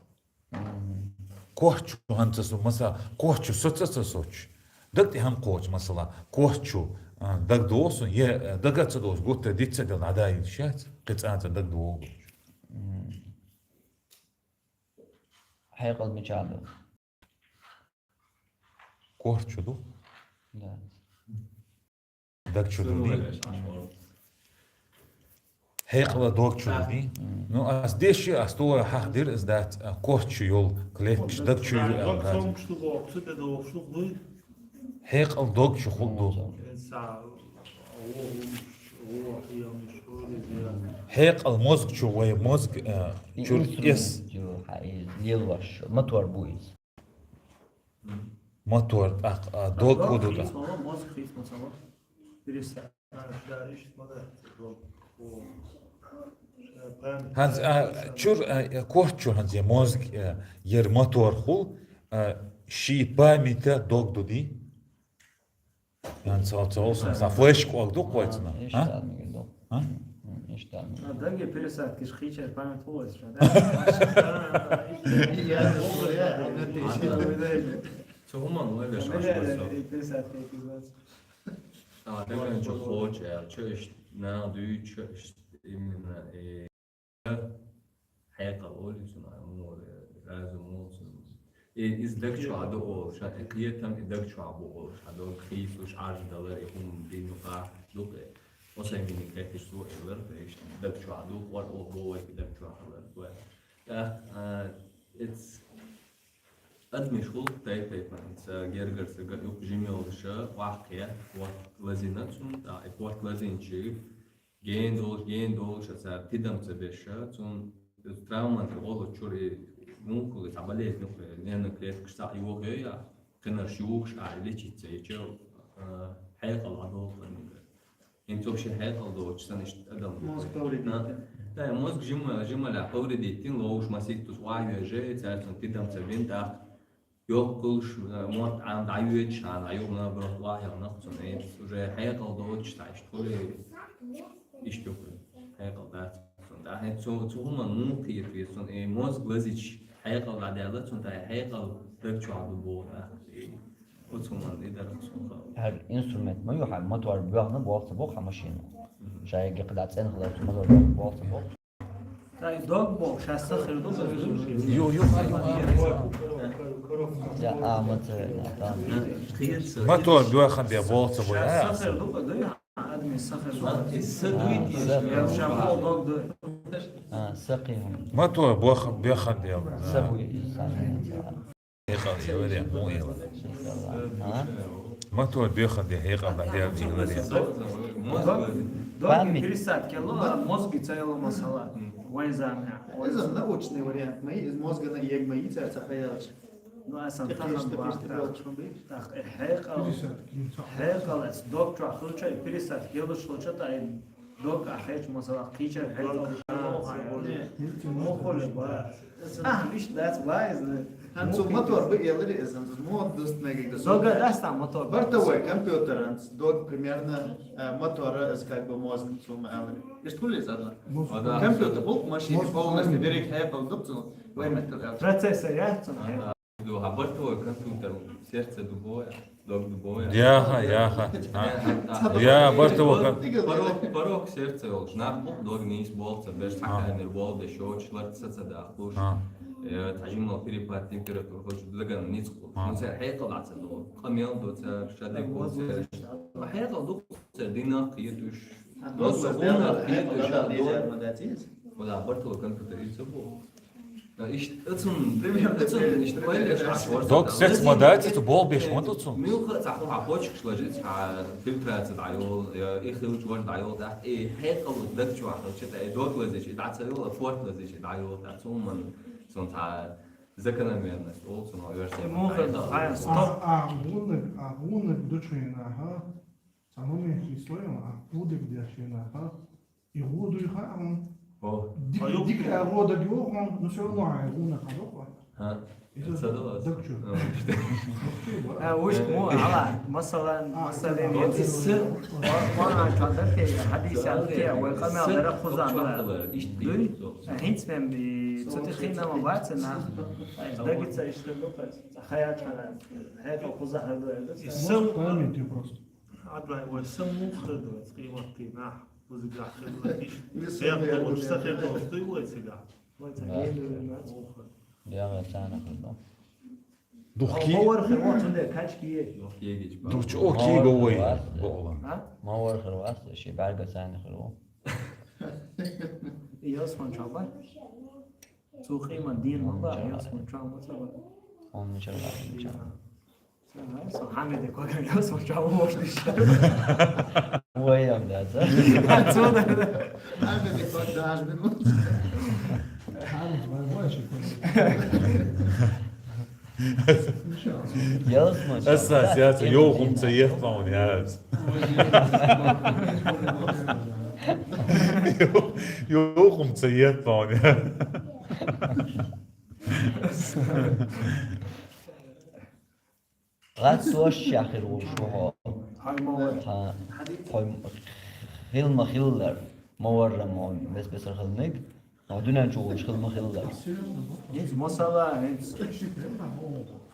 Корчу хӀанца со, масала, корчу соца ца соцуш. Даг тӀе хӀан кхочу, масала, корчу, а, даг досу, е, а, дага ца досу, гутта дицца дела, дӀадайина шац, кхин цӀа ца даг догу. Хьекъал мича ду? Корчу ду? Да. Даг чу ду ди? Хьекъала дог чу ду ди? Ну, ас деши, ас тора хьах дир, ас дац, а, корт чу йол, клетка, даг чу йол, а, дац. Хьекъала дог чу худ ду. Хьекъала мозг чу вай мозг, а, чур эс. Лелош, мотор бу иза. Мотор, тӀаккха, а, дог худу тӀаккха. Мозг хийцамасала. Переса. ХӀанз, а, чур, а, корт чу хӀанз я мозг, а, ер мотор хул, а, ши памята дог ду ди? ХӀанз цо, цо, цо, флешка ог ду кхойцна, а? А? Иштта. А, даге пересадка, иш хийчар память хулайс ша, да? Цу хӀуман лайдеш аш. Пересадка. А, даган чу кхочу аьлча, иштта нах дуьйцу, иштта именно, э, хьекъал олу цунах, муха, э, разум олу цунах. И иза даг чохь ду олуш, и кхетам и даг чохь бу олуш, хьан дог хийцалуш, Ӏарждалар, и хӀума дин юкъахь дукха. Оцу мини кхеташ цо элар, иштта даг чохь ду, къор олу бовай и даг чохь хилар. ТӀаккха, а, эц Адамаш гӀуллакх тайп-тайпана, ца гергара ца ган юкъ жима йолуша, охьакхия, корта лазийна цунна, тӀаккха и корта лазийначий, гена долуш, гена долуша цара тидам ца беша, цунна травман тӀе гӀолла чуьра и муххале цхьа болезнь юкъе, нервный клеткаш цхьаъ йохайо, кхинарш юхуш а, и лечить ца йича, а, хьекъал дӀадолу кхунниг. ХӀинца вообще хьекъал доцуш санна иштта адам. Мозг повредить. Да, мозг жима-, жималехь повредить дина, ловш маситтус охьавежа, цаьрца тидам ца бина, тӀаккха йоккхалш, э, мотт Ӏам дӀайоьдуш, хьан дӀаюхна, наоборот, охьаелнах цунна, хӀинца уже хьекъал доцуш санна иштта хуьлий, иштта юкъе хьекъал дац цунна. ТӀаккха цу, цу хӀуманна муха кхета веза цунна, э, мозг лазича хьекъал дӀадаьлла цунна, тӀаккха хьекъал даг чохь ду боху тӀаккха. Оцу хӀуманна и дара цунна хала. ХӀара инструмент ма ю хьан, мотор боьхна болх ца боху хьан машина. Мгм. Ша еггара дӀа цӀена хилар, мотор боьхна болх ца боху. Тай дог боху, ша сахир ду, ду. Ю, ю, ю, ю. Я, а, мотор, да. Мотор боьхна де болх ца боху. Ша сахир ду, ду. Адми сахар. Ма, и са дуй А, тиша. Са. Я уже пол дог дуй. А, са кхин. Мотор боьхна, боьхна дела. Са буй, са. Хьекъал еларе, муха ела. А? Мотор боьхна де, хьекъал дӀаделла еларе. Дог, дог, Память. Пересадка ло, а мозги ца ело масала. Вайн замя. Иза научный вариант, ма из мозга на ег ма и ца, ца хаялч. Ну, асан тахана бахта. Так, э, хьекъал. Хьекъал, эс дог чохь хилча, и пересадка елуш хилча, тай дог а хьечу масала кхеча хьекъал. Мохоле ба. А, виш дац вайз. Хан цу мотор бы еларе эзан, мод дуст мегиг да. Дог а даста мотор. Бортовой компьютер, ан дог примерно, э, мотора, эс как бы мозг цу ма аларе. Ишт хули задла. Компьютер, бул машина полностью директ хьекъал дук цу. Вай меттер. Процессор, я, цу. Ду, а бортовой компьютер сердце дубовое, дог дубовое. Яха, яха. А. Я бортовой ком- Порог, порог сердца йолуш нах бу, дог нийса болх ца беш, цхьа камер болх беш йоцуш, лар ца ца дахлуш. А. Э, тхьажимал перепад температура хуш, даган ницкъ хуш. А. Ну, цара хьекъал а ца до. Къамел до цара, шадек до цара. Хьекъал ду цара динах кхетуш. Просто умнах кхетуш. Вала бортовой компьютер ца бу. Ишт, ацун, пример, ацун, ишт, ойлаш, аш варса. Дог секс ма дац, цу болх беш ма ду цу. Милха, ца хьо, хьо почкаш лажи, ца фильтрация дӀайол, я, и хилч вар дӀайол, да, и хьекъал даг чу ахал, чета, и дог лазиш, и дӀа ца йол, а порт лазиш, и дӀайол, да, цу ман, сон ца закономерность, ол, цу ман версия. Муха, да, хай, стоп. А, а, гуннаг, а, гуннаг дучуйна, ха? Ца момент не стоим, а гудик дешина, ха? И гӀо дуй хаьа хьуна. О. Дика, а юкъ дика а гӀо даг йоху хьуна, но всё равно хьайн гӀуна хьан доху. Ха. Иза ца дала аса даг чу. А, вуш мо, ала, масалан, а, масалан, а, исса, ма, ма, а, ча дар те, хьадис ца ал те, вай къамел дара хуза ма. Ишт дуй? Хинц мем, и, цу тихина ма баца на. Ай, даги ца ишт ду, ца хая чана. Хай хуза хай ду, ай, ду. Исса память просто. Адлай вай са муха ду, къимат ти нах. Узгах хилла иш. Мисал, я, я, вот я, сахер я. Дос, ты вой цигах. Вой цигах. Да. Муха. Я, я, цана хилла. Духки. Мовар хир, вот цунде качки есть. Духки есть. Духчу, о, ки го вой. Мовар хир вас. А? Мовар хир вас, ши барга цана хилла. И Осман чаба. Цу къимат дин ма ба, Осман чаба, ма цаба. Он чаба, чаба. Сан Хьамиде кога ясо чаво вошниш. Ой, ам да, да. Отсюда, да. Хьамиде кога даже минут. Хьамид, мой больше. Ясо. Эсас, ясо, йохум ца ехлаун, яс. Йохум ца ехлаун, яс. Гьатта шахир ву шуьга. Хьай ма вар. Хьа, хьо хила ма хиллар, ма варра мо, бес-бесара хила мег, хьо дуьнен чу волуш хила ма хиллар. ХӀинца масала, хӀинца.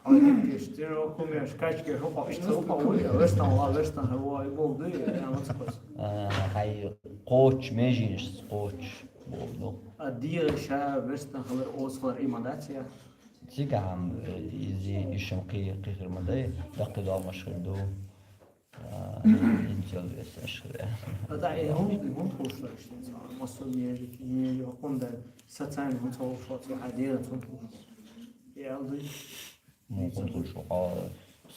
Хьо хӀинца тӀера хӀокху меш, качке хӀокху, иштта хӀокху вуй, вестан ва, вестан хӀа ва, и боху дуй, я ма ца хаза. А, хьай кхочуш, меженаш кхочуш, боху ду. А дегӀан ша вестан хилар, оцу хилар, и ма дац я? Цигахь-м, э, иза ишам кхи-, кхихир ма дай, даккхи догӀмаш хир ду, а, инцел вес аш хир. А да, э, хӀун, хӀун хууш дац, массо нежик, нежик, хӀун дай, социальный хӀун ца хууш, цо хьан дера цун хууш. Э, алды. Муха хууш, а,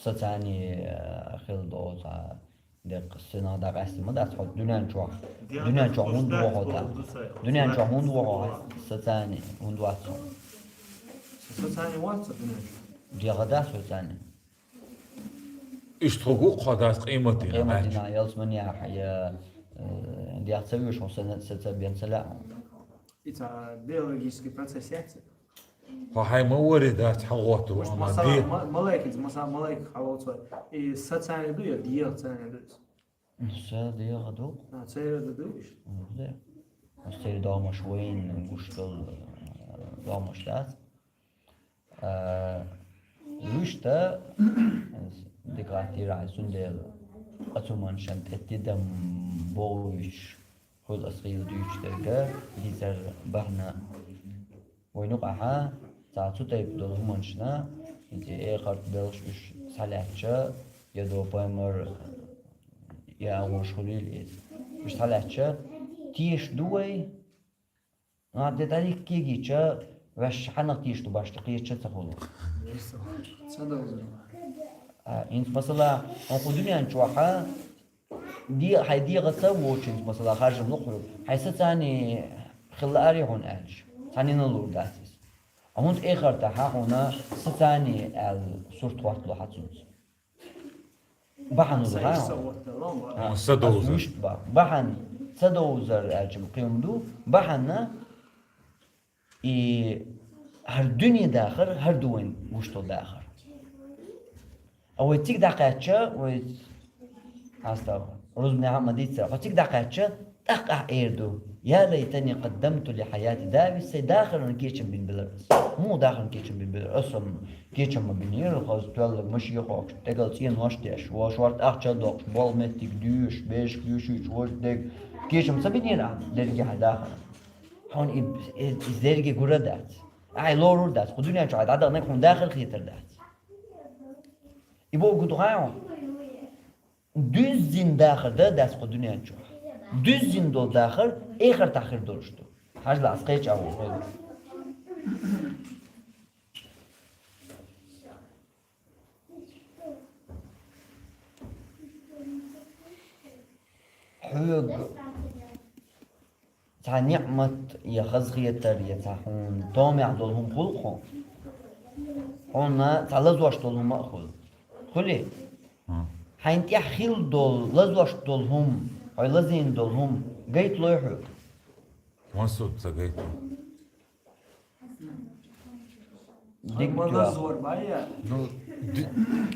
социальный, э, хил до, а, Деккъа сенах дӀакъаьстина ма дац хьо дуьнен чохь. Дуьнен чохь хӀунда вохо тӀаккха? Дуьнен чохь хӀунда вохо хьо? Социальный хӀунда вац хьо? Социальный вац хьо дуьнен чохь? ДегӀа дац социальный. Иштта хӀокху кхо дац къематдийнахь. Къематдийнахь ялсаманехь я, э, дегӀ ца веш хьо, са, са ца бен ца лаьа хьо. Иза биологический процесс яц? Хьо хьайн ма варе дац, хьан гӀотту, амма масала, де- ма-, малайкица, масала, малайк хьан воцу вай. И са царна ду, я дегӀа царна ду иза? Са дегӀа ду. А, церан ду, ду иш? М, де. сери догӀмаш вайна гуш долу, э, догӀмаш дац. А, вуьшта, дика гӀаттийра хьайн, цундела къа цу маншан тӀе тидам бовуьйтуш хуьлу ас хила дуьйцуш дерг, дийцар бахьана. Вайн юкъахь цхьа цу тайпа долу хӀуманашна, иза эхарт белш уьш схьалаьцча, я до пайхамар, я агӀош хуьлийла иза. Уьш схьалаьцча, теша ду вай, а, де дӀадика кегийча, ваьш хьанах тийша ду башха кхеча ца хуьлу. Ца довзар. А, хӀинца масала, хьуна кху дуьнен чохь де-, хьайн дегӀаца вочуьнца, масала, харжам ло хьуна. Хьайн са царний хила лаарий хьуна аьлча, цхьаннена луур дац иза. А хӀунда эхартахь хьуна са царний аьлла сурт хӀоттало хьан цуьнца? Бахьана ду, ха? Са довзар. Мишта бахьана? Бахьана ца довзар аьлча кхин хӀума ду. Бахьана и хӀара дуьне дахар, хӀара ду вайн гуш долу дахар. А вай цига дӀакхаьчча, вай, астагӀфируллахӀ, рузбанехь а ма дийццара, хьо цига дӀакхаьчча, тӀаккха ахь эр ду: «Я лайтани къаддамту ли хьаяти», давис, сайн дахаран кечам бина белара ас. Муха дахаран кечам бина белара ас? Ас-м кечам ма бинера, хаза тоьлларг машен хохкуш, тӀегал цӀенош деш, вон шорта ахча доккхуш, болу меттиг дуьйш, бешка дуьйшуьйтуш, вожа дерг. Кечам ца бинера ахь дерриге хьайн дахаран? Хьуна и, и, и дерриге гур а дац. Ахь и лорур а дац. Кху дуьнен чохь дӀадаханарг хьуна дахар хетар дац. И бохург ду хьан хьуна? Дуьззина дахар дан а дац кху дуьнен чохь. Дуьззина долу дахар эхартахь хир долуш ду. Хьажал, ас кхечу агӀор хуьлу. Хьоьга цхьа ниӀмат я хазахетар, я цхьа хьуна томехь долу хӀума хуьлу хьуна. Хьуна цхьа лазош долу хӀума а хуьлу. Хуьлий? Хьайн тӀехь хилла долу, лазош долу хӀума, хьо лазийна долу хӀума гайталой хьоьга? Масуд ца гайталой. Дика ма лазор бай я. Ну, ди-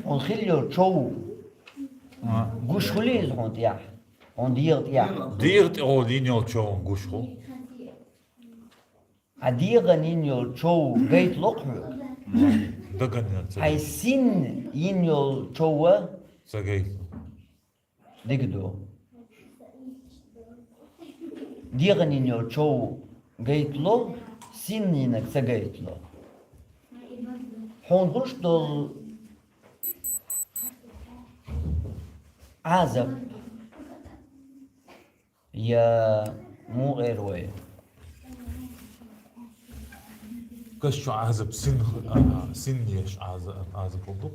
Хьуна хилла йолу чов гуш хуьлий иза хьуна тӀехь? Хьуна дегӀа тӀехь. ДегӀа тӀе гӀо дийна йолу чов гуш хуьлу. Хьан дегӀан йина йолу чов гайталой хьоьга? Даган йина ца гайталой. Хьайн синна йина йолу чов а? Ца гайталой. Дика ду. ДегӀан йина йолу чов гайтало, синна йинарг ца гайтало. Хьуна хуьлуш долу Ӏазап я муха эр вай? Каш чу Ӏазап син, а, а, син еш Ӏаза-, Ӏазап ду.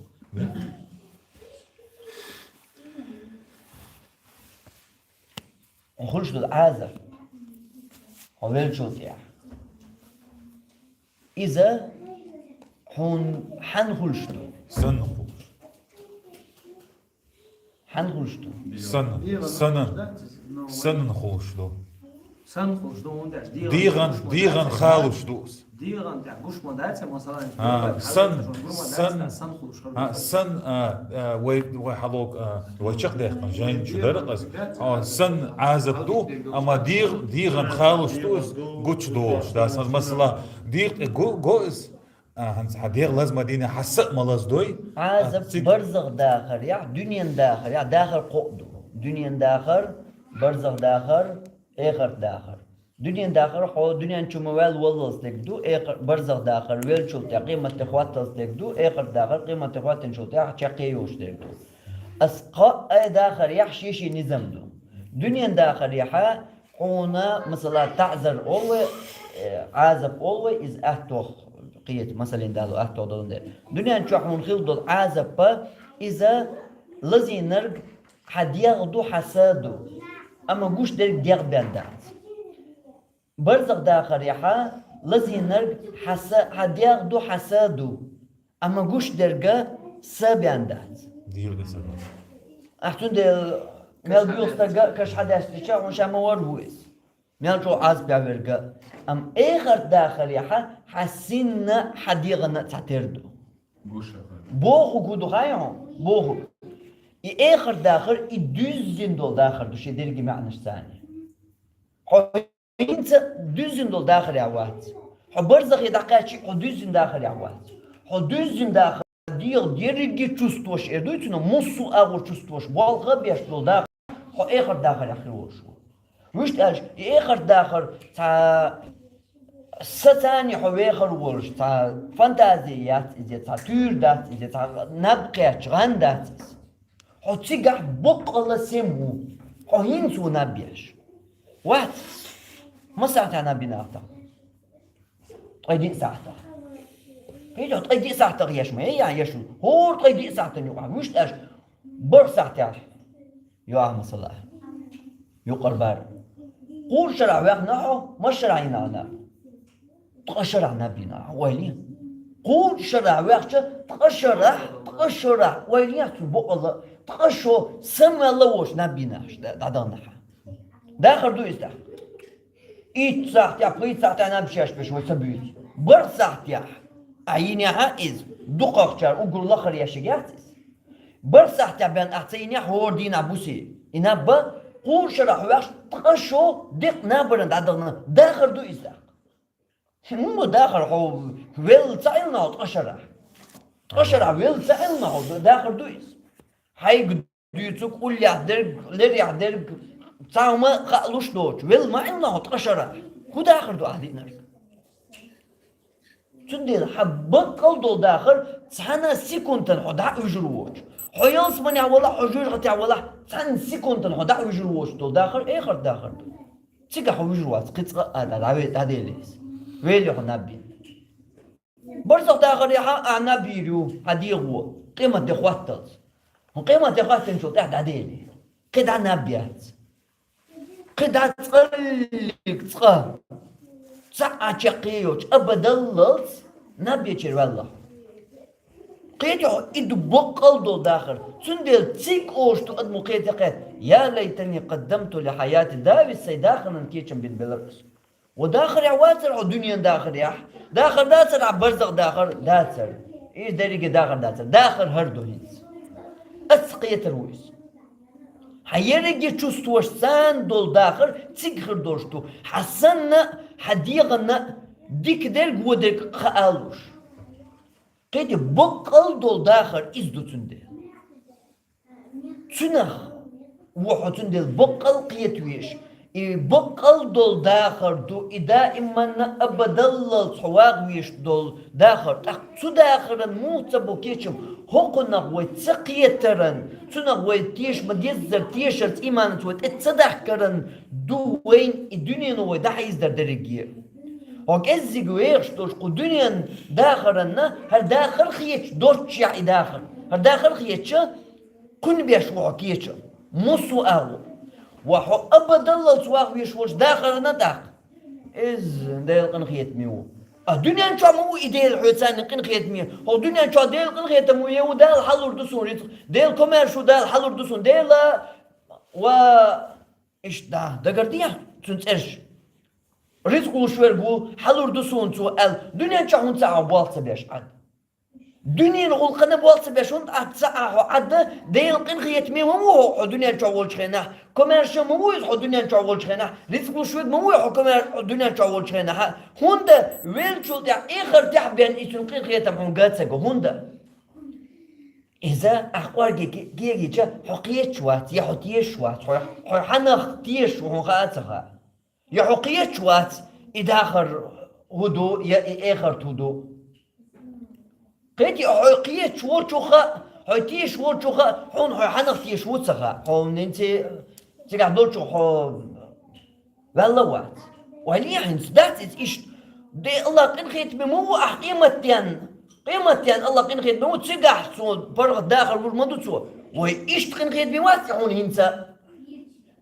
Хуьлуш долу Ӏазап хьо веллачул тӀехь, иза хьуна хьанна хуьлуш ду? Санна хуьлуш. Хьанна хуьлуш ду? Санна. Санна. Санна хуьлуш ду. Сан хуьлуш ду, хӀунда аьлча дегӀан, дегӀан, дегӀан халуш ду. ДегӀан тӀехь гуш ма дац, масала, а, сан, сан, сан хуьлуш хир ду. А, сан, а, а, вай, вай хьалог, а, вай чекхдаьккхина жайна чу дара ас. А, сан Ӏазап ду, амма дегӀ-, дегӀан халуш ду иза гучудолуш. Да, сан, масала, дегӀ тӀе го, го иза, а, хӀанз хьан дегӀ лаз ма дийне, хьан са а ма лаздой. Ӏазап, а, цига барзах дахар, я дуьнен дахар, я дахар кхоъ ду. Дуьнен дахар, барзах дахар, эхарт дахар. Дуьнен дахар хьо дуьнен чу ма ваьлла валлалц дерг ду, экхар-, барзах дахар веллачул тӀехь къематде хӀотталц дерг ду, эхарт дахар къематде хӀоттинчул тӀехь чаккхе йолуш дерг ду. Ас кхоъ а дахарехь шен-шен низам ду. Дуьнен дахарехь хьуна, масала, таӀзар олу вай, э, Ӏазап олу вай, иза аьттух кхета, масалин дало аьттух долун дерг. Дуьнен чохь хьуна хилла долу Ӏазап, иза лазийнарг хьан дегӀ ду, хьан са ду, амма гуш дерг дегӀ бен дац. Барзах дахарехь лазийнарг хьан са, хьан дегӀ ду, хьан са ду, амма гуш дерг са бен дац. ДегӀ ду, са ду. Ахь цундела мел буьйцу стаг а каш хьан даьстича, хьуна ша ма вара ву иза. Мел чӀогӀа Ӏазап бен верг а. Амма эхарт дахарехь хьан синна, хьан дегӀана цхьатера ду. Бохург хӀун ду хаий хьуна? Бохург. И эхарт дахар, и дуьззина долу дахар ду шен дерриге маьӀнаш царна. Хьо хӀинца дуьззина долу дахарехь вац. Хьо барзахе дӀакхаьччи, хьо дуьззина дахарехь вац. Хьо дуьззина дахар дегӀан дерриге чувстваш эр дуй цунах, массо а агӀор чувстваш болх а беш долу дахар, хьо эхарт дахарехь хир волуш ву. Вуьшта аьлча, и эхарт дахар цхьа социальни хьо вехар волуш, цхьа фантази яц иза, цхьа туьйра дац иза, цхьа наб кхетча гӀан дац иза. Хьо цигахь боккъала сема ву. Хьо хӀинца ву наб еш. Вац. Масахьтехь наб йина ахьа тахана? Ткъе диъ сахьтехь. Кхетий хьо, ткъе диъ сахьтехь еш ма, я, еш ву. ХӀора ткъе диъ сахьтана юкъахь. Вуьшта аьлча, бархӀ сахьтехь ю ахьа, масала. Юкъара бара. Кхузткъа шарахь ваьхна хьо, масса шарахь йина ахьа наб? Ткъа шарахь наб йина ахьа, ойла е. Кхузткъа шарахь ваьхча, ткъа шарахь, ткъа шарахь, ойла е цунна боккъала, ткъа шо самаваьлла воцуш наб йина ахьа, дӀа-, дӀадахана хьан. Дахар ду иза тӀаккха? Итт сахьтехь, пхийтта сахьтехь наб шаьш беш вай ца буьйцу. БархӀ сахьтехь ахьа йинехь а иза, дукхахчара уггар лахара еш яц иза. БархӀ сахьтехь бен ахьа ца йинехь, хӀора дийнахь буси. И наб бан, кхузткъа шарахь ваьхча, ткъа шо деккъа набарна дӀадахана, дахар ду иза тӀаккха? ХӀун бу дахар, хьо велла ца Ӏилна хьо ткъа шарахь? Ткъа шарахь велла ца Ӏилна хьо, дахар ду иза? Хьайга дуьйцург, уллехь дерг, лерехь дерг, цхьа хӀума хаалуш доцуш, велла ма Ӏилна хьо ткъа шарахь. ХӀун дахар ду ахьа диънарг? Цундела хьан баккъал долу дахар цхьана а секундана хьо дӀа а вуьжур воцуш. Хьо ялсаманехь валахь, хьо жоьжахатехь валахь, цхьана а секундана хьо дӀа а вуьжур воцуш долу дахар эхарт дахар ду. Цигахь хьо вуьжур вац, кхин цкъа а дӀа-, дӀаве-, дӀаделла иза. Вели хьо наб йина. Барзах дахарехь а ахьа наб йийр ю, хьан дегӀо, къематде хӀотталц. ХӀун къематде хӀоьттинчул тӀаьхьа дӀаделла? Кхин дӀа наб яц. Кхин дӀа цкъаллиг цкъа, цхьа а чаккхе йоцуш, абадаллалц наб ечера ваьлла хьо. Кхетий хьо, и ду баккъал долу дахар. Цундела цига олуш ду адамо, кхетий, кхетий: «Я лайтани къаддамту ли хьаяти», давис, сайн дахаран кечам бина белар ас. Ва дахарехь вацара хьо дуьненан дахарехь? Дахар дацара ахьа, барзах дахар дацара? Иза дерриге дахар дацара. Дахар хӀара ду хӀинца. Ас кхетар ву иза. Хьан ерриге чувстваш санна долу дахар цига хир долуш ду. Хьан санна, хьан дегӀанна дика дерг, вон дерг хаалуш. Кхетий, баккъал долу дахар иза ду цундела. Цунах ву хьо цундела баккъал кхета везаш. И баккъал долу дахар ду, и даиманна абадаллалц хьо вагӀа везаш долу дахар. ТӀаккха цу дахаран муха ца бо кечам? ХӀокхунах вай ца кхетаран, цунах вай теша ма-деззара, тешарца, ийманца вай тӀе ца дахкаран ду вайна и дуьнено вай дӀахьийзадар дерриге. Хьо кӀеззиг вехаш долуш кху дуьненан дахаранна, хӀара дахар хеташ доццушехь и дахар. ХӀара дахар хеташ, кхуьнан беш ву хьо кечам, муссо а агӀо. Ва хьо абадаллалц вагӀа везаш волчу дахарна тӀаккха. Иза Делан къинхетаме ву. А дуьнен чохь ма ву и Дела хьоьца къинхетаме. Хьо дуьнен чохь Делан къинхетам ву, е ву Дала хьалур ду суна рицкъ, Делан комаьрша ву, Дала хьалур ду суна, Дела ва иштта дагардехьа цуьнан цӀераш. Рицкъ луш верг ву, хьалур ду суна цо аьлла, дуьнен чохь хӀунда ца Ӏа болх ца беш Ӏад? Дуьненан гӀуллакхана болх ца беш хӀунда Ӏа ца Ӏа хьо Ӏад? Делан къинхетаме ма ву хьо, хьо дуьнен чохь волчу хенахь, комаьрша ма ву иза хьо дуьнен чохь волчу хенахь, рицкъ луш верг ма ву хьо комаьр-, хьо дуьнен чохь волчу хенахь, хӀунда веллачул тӀаьхьа эхартехь бен и цуьнан къинхетам хьуна ган ца го, хӀунда? Иза ахь кӀорге ке-, кегийча, хьо кхеташ вац, я хьо тешаш вац, хьо, хьо хьанах тешаш ву хьуна хаа а ца хаьа. Я хьо кхеташ вац, и дахар хӀун ду, я и эхарт хӀун ду. Кхетий, хьо кхеташ волчух а, хьо тешаш волчух а, хьуна хьо хьанах тешаш ву ца хаьа. Хьо хӀинца цигахь долчух хьо ваьлла а вац. Ойла е хӀинца, дац иза иштта? Де, Аллах къинхетаме ма ву ахь къематденна. Къематденна Аллах къинхетаме ма ву, цигахь цо паргӀат дахар лур ма ду цо. Вай иштта къинхетаме вац хьуна хӀинца?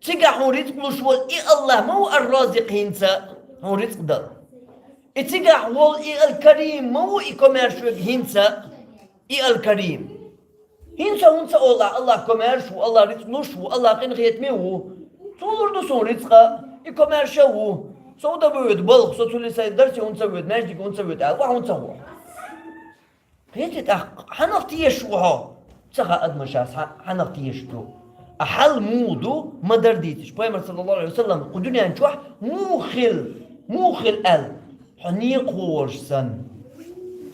Цигахь хьуна рицкъ луш волу и Аллах ма ву ар-Разикъ хӀинца, хьуна рицкъ дала? И цигахь волу и Ал-Карим ма ву и комаьрша верг хӀинца, и Ал-Карим? ХӀинца хӀунда ца олу ахь, Аллах комаьрша ву, Аллах рицкъ луш ву, Аллах къинхетаме ву? Цо лур ду суна рицкъа, и комаьрша а ву. Со дан ма воьду балха, со цуьнан сайн дарсе хӀунда ца воьду, маьждиге хӀунда ца воьду аьлла, ва хӀунда ца ву? Кхетий тӀаккха, хьанах тешаш ву хьо? Ца хаьа адамашас хьа-, хьанах тешаш ду. А хьал муха ду, ма-дарра дийцича, пайхамар, саллаллаху Ӏалайхи ва саллам, кху дуьнен чохь муха хила, муха хила аьлла, хьо некъахо волуш санна.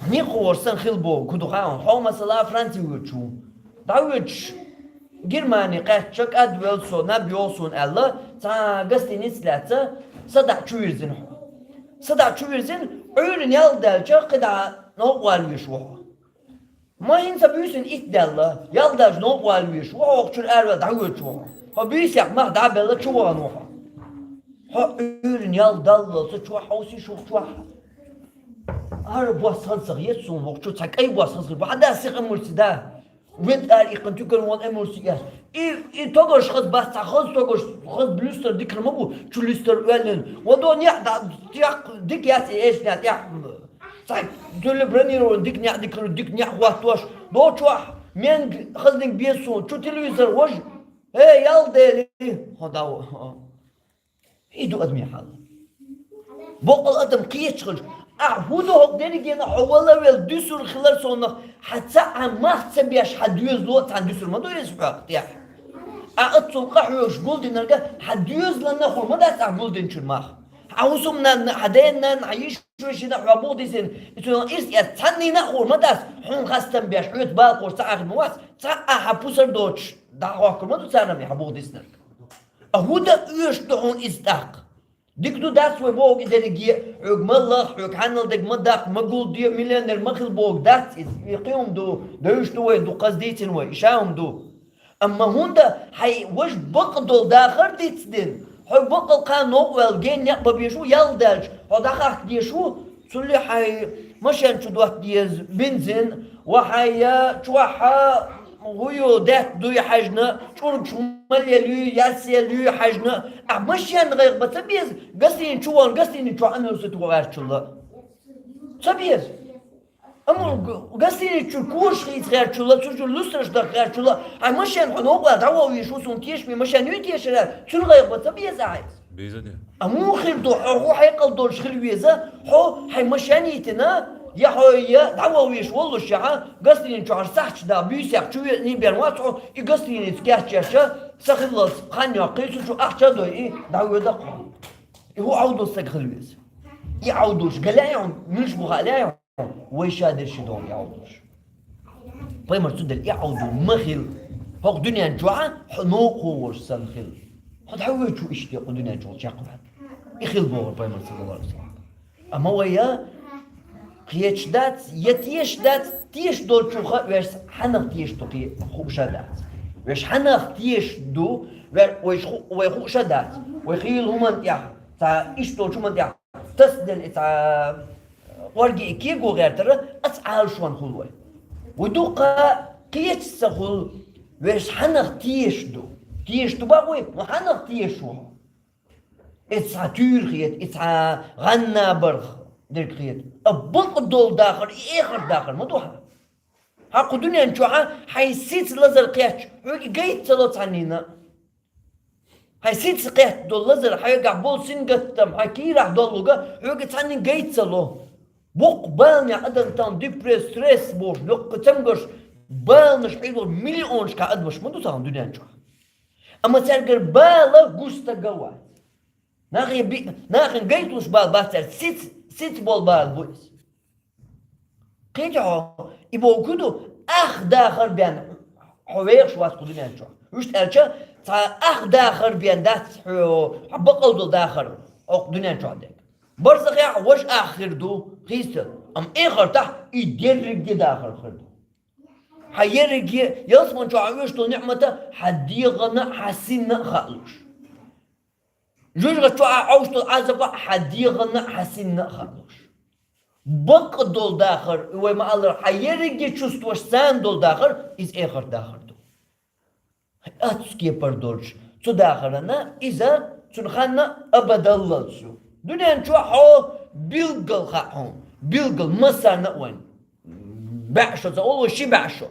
Хьо некъахо волуш санна хила боху, кху ду хаьа хьуна. Хьо, масала, Франци воьдуш ву. ДӀавоьдуш, Германи кхаьчча, кӀадвелла со, наб йогӀу суна аьлла, цхьа гостиница лаьцна, садаӀа чу вирзина хьо. СадаӀа чу вирзина, Ӏуьйранна ял даьлча, кхидӀа новкъа вала везаш ву хьо. Ма хӀинца буьйсанна итт даьлла, ял даьлча новкъа вала везаш ву хьо, хӀокху чуьра араваьлла дӀавоьдуш ву хьо. Хьо буьйсех мах дӀа а белла, чу вахана ву хьо. Хьо Ӏуьйранна ял даллалца чохь хьовсийша хӀокху чохь. ХӀара бос хаза ца хета суна хӀокху чу, цхьа кӀайн бос хаза хир бу. Хьан да сиха амурси да? Вен ара иккхина туькана вон амурси эс. И, и тогарш хаза бац, цхьа хаза тогарш, хаза люстар дикар ма бу, чу люстар оьллина. Ва до неӀ да, тӀех дика яц и эшна тӀехь. Цхьа тулли бронирован дика неӀ дикару, дика неӀ хӀоттош. До чохь, менг хазниг беза суна, чу телевизор вожа. Э, ял дели, хьо дӀа во. И ду адамийн хьал. Боккъал адам кхеташ хилча, ахь хӀун ду хӀокху дерригенах хьо вала а велла дуьсур хилар сонах, хьан цхьа а мах ца беш, хьан доьзало а цхьаьна дуьсур ма ду иза хьох тӀехь. Ахь оццул къахьоьгуш гулдинарг хьан доьзална хуур ма дац ахь гулдинчун мах. Хьан хӀусамнанна, хьан ден-нанна, хьан йиш-вешина хьох буха дисина, и цунах ирс эцна цхьаннина а хуур ма дац, хьуна хастам беш, хьоьца бала кхочуш цхьа а хир ма вац, цхьа а хьан пусар доцуш, дӀахьохкур ма ду царна и хьан буха диснарг. А хӀун дан оьшуш ду хьуна иза тӀаккха? Дика ду дац вай боху и дерриге а, хьоьга ма лаха, хьоьга хьанал дерг ма даккха, ма гулде, миллионер ма хила боху дац иза. И кхин хӀума ду, девзаш ду вай, дуккхаза дийцина вай, и ша хӀума ду. Амма хӀунда хьайн важа бакъдолу дахар дицдина, хьо бакъал кхана новкъа ваьлла гена некъ бан безаш ву, ял даьлча, хьо дӀахахка дезаш ву, цуьлле хьайн машен чу дотта деза бензин, ва хьайн я чохь а хӀу ю, даьтта дуй хьаьжна, чӀургаш хӀума лелуьй, ясъелуьй хьаьжна, ахь машен гӀайгӀа бан ца беза, гостиница чу вахана, гостиница чохь амирсита ван гӀертачул а. Ца беза. Амма г-, гостиница чуьра кошаш хийца гӀертачул а, цу чуьра люстраш даха гӀертачул а, хьайн машен хьо новкъа дӀавоьдуш ву, суна тешаме машен юй тешар аьлла, цуьнан гӀайгӀа бан ца беза ахь иза. Беза де. А муха хир ду, хьо хӀун хьекъал долуш хила веза, хьо хьайн машен йитина, я хьо я дӀавоьдуш воллушехь, гостиница чохь сахьташ даха, буьйсех чу веъний бен вац хьо, и гостиница кечъеш, са хиллалц хан йоккхий, цу чу ахча а дой, и дӀавоьду-кх хьо. И хӀун Ӏовдал стаг хила веза? И Ӏовдалш ган лаьий хьуна, муьлш бу хаьа лаьий хьуна? Вай ша дерш догӀу и Ӏовдалш. Пайхамар цундела и Ӏовдал ма хила. ХӀокху дуьнен чохь хьо новкъахо волуш санна хила. Хьо дӀавоьдуш ву иштта кху дуьнен чохь чекхваьлла. И хила бохура пайхамар, саллаллаху Ӏалайхи ва саллам. Амма вай я кхеташ дац, я тешаш дац, тешаш долчуха вешан хьанах тешаш ду кхе-, хууш а дац. Вешан хьанах тешаш ду, ве-, вайша ху-, вай хууш а дац. Вай хийла хӀуманна тӀехь, цхьа иштта долчу хӀуманна тӀехь тасаделла и цхьа кӀорге и кего гӀертара, аса Ӏалашонна хуьлу вай. Вай дуккха кхеташ ца хуьлу, вешан хьанах тешаш ду. Тешаш ду бакъ вай, но хьанах тешаш ву хьо? И цхьа туьйра хета, и цхьа гӀан набарх дерг хета. А бакъдолу дахар, и эхарт дахар ма ду хьан. Хьан кху дуьнен чохь хьайн сица лазар кхетча, хьоьга гайта ца ло цхьаннина. Хьайн сица кхетта долу лазар, хьоьгахь болу сингаттам, хьайн кийрахь доллуга, хьоьга цхьаннина гайта ца ло. Боккха баланехь адам тахана, депресс, стресс бохуш, локкха цамгарш, баланаш хьийзош миллионашкахь адамаш ма ду тахана дуьнен чохь. Амма цаьргара бала гуш стага вац. Нахе би-, нахана гайталуш бала бац цаьрца, сица, сица болу бала бу иза. Кхетий хьо, и боху кху ду, ах дахар бен хьо вехаш вац кху дуьнен чохь. Вуьшта аьлча, цхьа ах дахар бен дац хьо, хьан бакъал долу дахар хӀокху дуьнен чохь дерг. Барзахехь важа ах хир ду, хийцал, амма эхартахь и дерриге дахар хир ду. Хьан ерриге ялсаман чохь хьан оьшуш долу ниъмата хьан дегӀана а, хьан синна а хаалуш. Жоьжахати чохь Ӏовш долу Ӏазапа хьан дегӀана а, хьан синна а хаалуш. Бакъдолу дахар, вай ма-аллара, хьан ерриге чувстваш царна долу дахар, иза эхарт дахар ду. Аццу кепара долчу цу дахарана, иза цуьнан ханна абадаллалц ю. Дуьнен чохь хьо билггал хаьа хьуна, билггал массарна а вайн. БӀе шо ца олу, ши бӀе шо.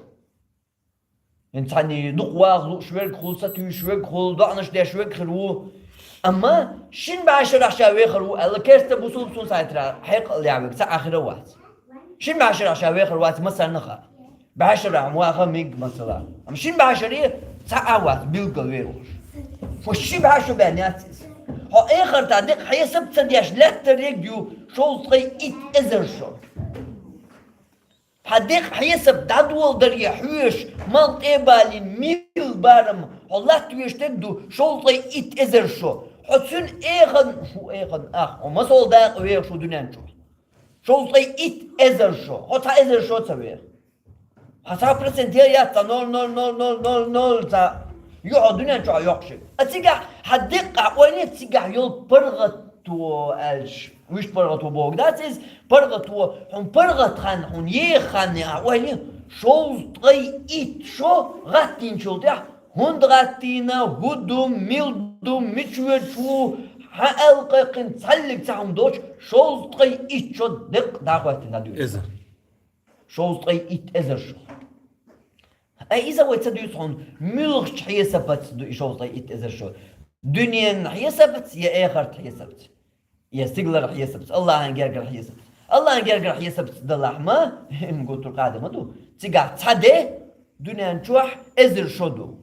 ХӀинца цхьанний дукха ваха лууш верг хуьлу, сатуьйсуш верг хуьлу, доӀанаш деш верг хир ву. Амма шина бӀе шарахь ша вехар ву аьлла, керста бусулба сунсайтара хьекъал яхь верг цхьа а хир а вац. Шина бӀе шарахь ша вехар вац массарна а хаьа. БӀе шарахь ваха мега, масала. Амма шина бӀе шаре Цхьа а вац билггал вер волуш. Хьо ши бӀе шо бен яц иза. Хьо эхартахь деккъа хьесап ца деш лаьттар ерг ю шовзткъе итт эзар шо. Хьан деккъа хьесап дӀадоладаре хьоьжуш, малх тӀе а балийна, милла барам хьо латта веш дерг ду шовзткъе итт эзар шо. Хьо цуьнан эхан, хӀу эхан, ах, хьо масал дакъа вехаш ву дуьнен чохь. Шовзткъе итт эзар шо. Хьо цхьа эзар шо ца веха. Хьан цхьа процент я яц цхьа ноль ноль ноль ноль ноль ноль цхьа. Ю хьо дуьнен чохь йоккхуш. А цигахь хьан деккъа ойла, цигахь йолу паргӀато аьлча. Вуьшта паргӀато бохург дац иза, паргӀато, хьуна паргӀат хан, хьуна еха хан а ойла, шовзткъе итт шо гӀаттийначул тӀаьхьа, хӀунда гӀаттийна, хӀун ду, мила ду, мича воьдуш ву, хьан аьлла кхайкхина, цхьаллиг цхьа хӀума доцуш, шовзткъе итт шо деккъа дӀахӀоьттина дӀадуьйцу. Шовзткъе итт эзар шо. Ай, иза вай ца дуьйцу хьуна, муьлхачу хьесапаца ду и шовзткъе итт эзар шо? Дуьненан хьесапаца я эхартан хьесапаца? Я стигалара хьесапаца, Аллахьан гергара хьесапаца? Аллахьан гергара хьесапаца далахь ма, хӀима гуттар къада ма ду. Цигахь цхьа де дуьнен чохь эзар шо ду.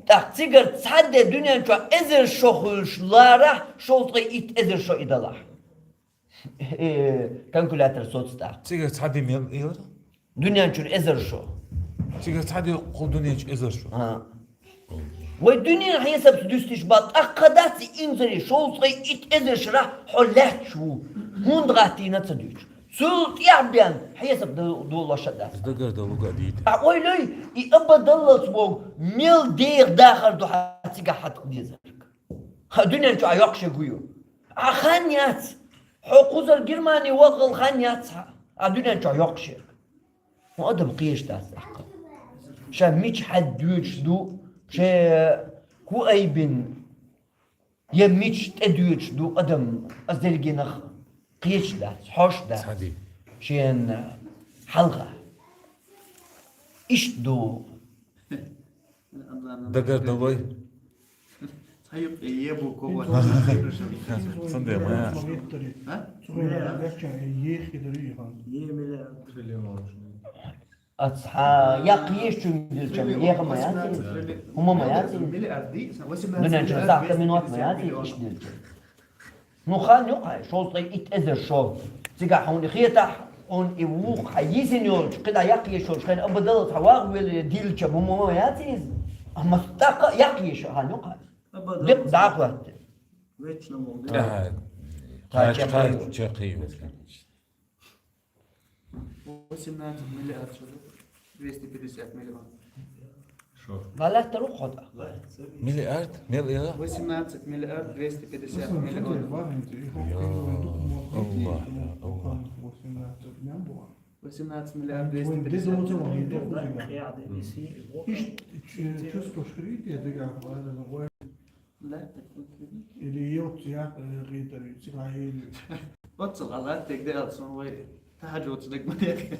ТӀаккха цигара цхьа де дуьнен чохь эзар шо хуьлуш ларахь, шовзткъе итт эзар шо и далахь. Э, калькулятор соц тӀаккха. Цигара цхьа де мел элира? Дуьнен чуьра эзар шо. Цигара цхьа де кху дуьнен чу эзар шо. А. Вай дуьненан хьесапца дуьстуш бан, тӀаккха дац и инзаре шовзткъе итт эзар шарахь хьо лаьтташ ву. ХӀунда гӀаттийна ца дуьйцу. Цул тӀаьхьа бен хьесап ду-, долош а дац. Дагар дан луга дийта. А ойла йой, и абадаллалц боху, мел деха дахар ду хьан цигахь хьан дезарг. Хьан дуьнен чу а йоккхуш ерг ю. А хан яц. Хьо кхузара Германи вахал хан яц хьан. А дуьнен чохь йоккхуш ерг. ХӀун адам кхеташ дац тӀаккха. Ша мича хьаьдда доьдуш ду, ше хӀу айбина, я мича тӀе доьдуш ду адам, ас дерригенах кхеташ дац, хьош дац. Цхьа де. Шен хьалха. Иштта ду. Дагар далой. Цхьа юкъе е бу кого. Цунде ма. А? Е миллиард. Триллион. Ацхьа, яккха еш чуьнга дилчам, еха ма яц иза? ХӀума ма яц иза? Миллиард ди, восемнадцать миллиард. Дуьнен чу сахьта минот ма яц иза, иштта дилча. Ну, хан ю хьайн, шовзткъе итт эзар шо. Цигахь хьуна и хетахь, хьуна и вуха хьан йисина йолчу, кхидӀа яккха еш йолчу хенахь абадалла цхьа ваха велле дилча, хӀума ма яц иза? Амма тӀаккха а яккха еш хан ю хьайн. Декъа дӀа а хӀоьттина. Вечно мол. Кхача кхача кхийна. Восемнадцать миллиард шо ду? Двести пятьдесят миллион. Шо? Валлахь, тару хьо тӀаккха. Миллиард? Мел эла? Восемнадцать миллиард двести пятьдесят миллион. Йо, Аллах, Аллах. Восемнадцать миллиард двести пятьдесят миллион. Иш, чувствуешь, видите, я так говорю. Или йоцу якъ гӀийтар ю, цигахь ели. Оццул хьалат дегде алсун вай тахьаджуд дегмаде.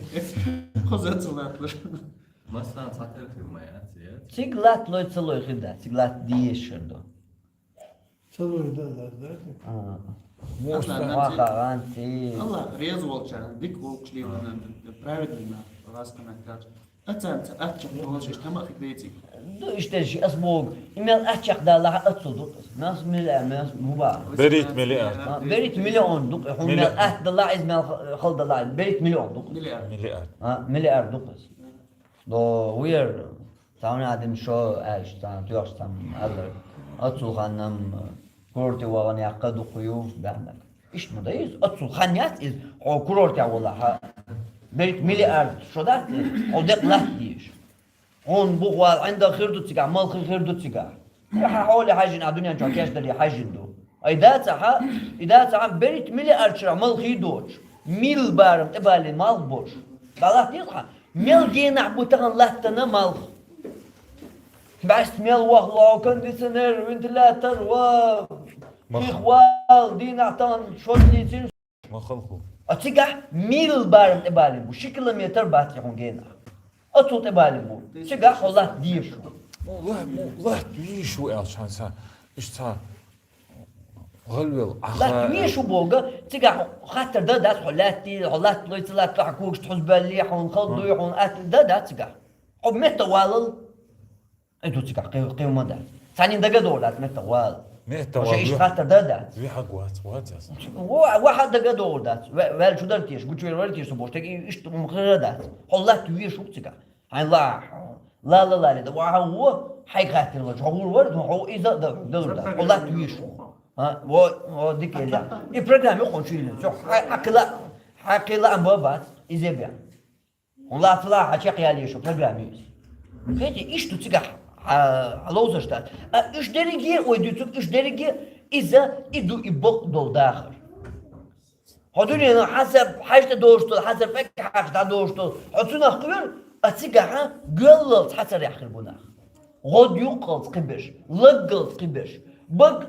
Хоза оццул латлуш. Массан цхьа тера хир ма яц, яц. Циг лат лой ца лой хир дац, циг лат диешар до. Ца лой да, да, да. А. Муса Аллах, хьаха гӀанци. Аллах реза волчарна, дика волчу диланан, праведный нах, гӀазкхинарг кхача. Ацанца аччакх долуш, иштта ма хи бециг. Ду иштта ши ас богу. И мел аччакх далахь аццул ду. Нас миллиард, нас муба. Берит миллиард. А, берит миллион ду. Хьун мел ат далахь, из мел хал далахь. Берит миллион ду. Миллиард. Миллиард. А, миллиард ду. До вир. Цхьана адам шо аьлча, цхьана тоьхча цхьана аьлла. Аццул ханнам курорте вахана яккха дукха ю, баьхнарг. Иштта ма дай иза, аццул хан яц иза, хьо курортехь валахь, берриг миллиард шо дац иза, хьо декъа латта дезаш. Хьуна бух вала ӀиндагӀ хир ду цигахь, малх хир ду цигахь. Хьан хьоле хьаьжжина, а дуьнен чохь кечдале хьаьжжина ду. Ай дацахьа, и дацахьа, берриг миллиард шарахь малх доцуш, милла барам тӀебалийна малх боцуш. ДӀалатта деза хьан? Мел генахь бу тахана латтана малх? БӀаьста мел вахло, кондиционер, вентилятор ва хих вал дийнахь тахана шо дийцина. Ма халху. А цигахь милла барам тӀебалийна бу, ши километр бац хьуна генахь. Аццул тӀебалийна бу. Цигахь хьо латта дезаш ву. Латта вийш ву аьлча хьан сан. Иштта сан. ГӀалвел, Ахьа. Латта веш ву боху, цигахь хаттар дан дац хьо лаьттий, хьо латта лой, ца латта лой, хьан когашта хьуза баьллий, хьуна хала дуй, хьуна атта дан дац цигахь. Хьо метта валал. И ду цигахь кхин, кхин ма дац. Цхьаннен дага догӀур дац, меттах вала. Меттах вала, иштта хаттар дар дац. Вехьаг вац, вац яц. Ва, ваха дага догӀур дац. Ве-, ваьлла шу дар теша, гучувер вар теша, со боху стаг, и иштта ма хир дац. Хьо латта везаш ву цигахь. Хьайн ла, ла, ла, ла, да, ва, хьо, хьайга хаттар вар, хьо гӀур вар, хьо иза а да, далур дац. Хьо латта везаш ву. А, во, во, дика ел. И программа юкъа чу йиллина. Всё, хьа-, хьакхила, хьакхила ам ба бац, иза бен. Хьуна лаца ла хьа чекхъяла шу программа ю иза. Кхетий, иштта цигахь хьа-, хьаловзаш дац. А уьш дерриге, ой, дуьйцург, уьш дерриге иза, и ду, и бакъ долу дахар. Хьо дуьненан хьан са хьаьжа тӀе долуш долу, хьан са пӀелг хьакха дӀадолуш долу, хьо цунах кхоьру, а цигахь гоьллалц хьацарехь хир бу нах. ГӀод юккъалц кхиберш, лаггалц кхиберш. Бага,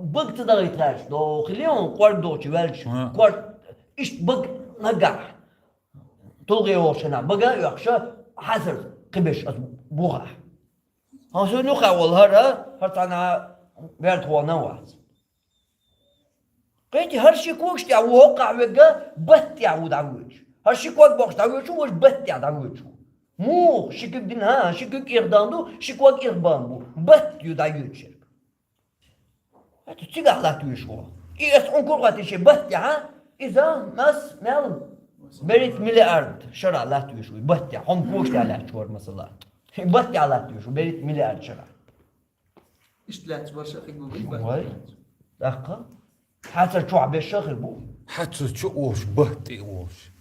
бага ца дахийтараш, доху хили хьуна, кӀорг дохучу ваьлча, кӀорг, иштта бага нагахь. ТулгӀе вохучу хенахь бага а оьхуша, хьацар кхиберш аса бухахь. Хьо суна юкъахь волу хӀара, хӀара цхьана бертахволна вац. Кхетий, хӀара ши когаш тӀехь ву хӀокхахь верг, батта тӀехь ву дӀавоьдуш. ХӀара ши ког бохуш дӀавоьдуш ву, важа батта тӀехь дӀавоьдуш ву. Муха ши куьг дина, хӀа, ши куьг ирх дан ду, ши ког ирх бан бу. Батта ю дӀавоьдуш ерг. ХӀета цигахь латта вуьйш ву. И ас хьуна кургӀа тише батта тӀехь, иза мас, мел, берхӀитта миллиард шарахь латта вуьйш ву, батта тӀехь, хьо-м когаш тӀехь лаьтташ вара, масала. Батта тӀехь латта вуьйш ву, берхӀитта миллиард шарахь. Иштта лаьтташ барша хир бу, вай? ТӀаккха? Хьацар чохь беш а хир бу. Хьацар чу а волуш, батта тӀе а волуш.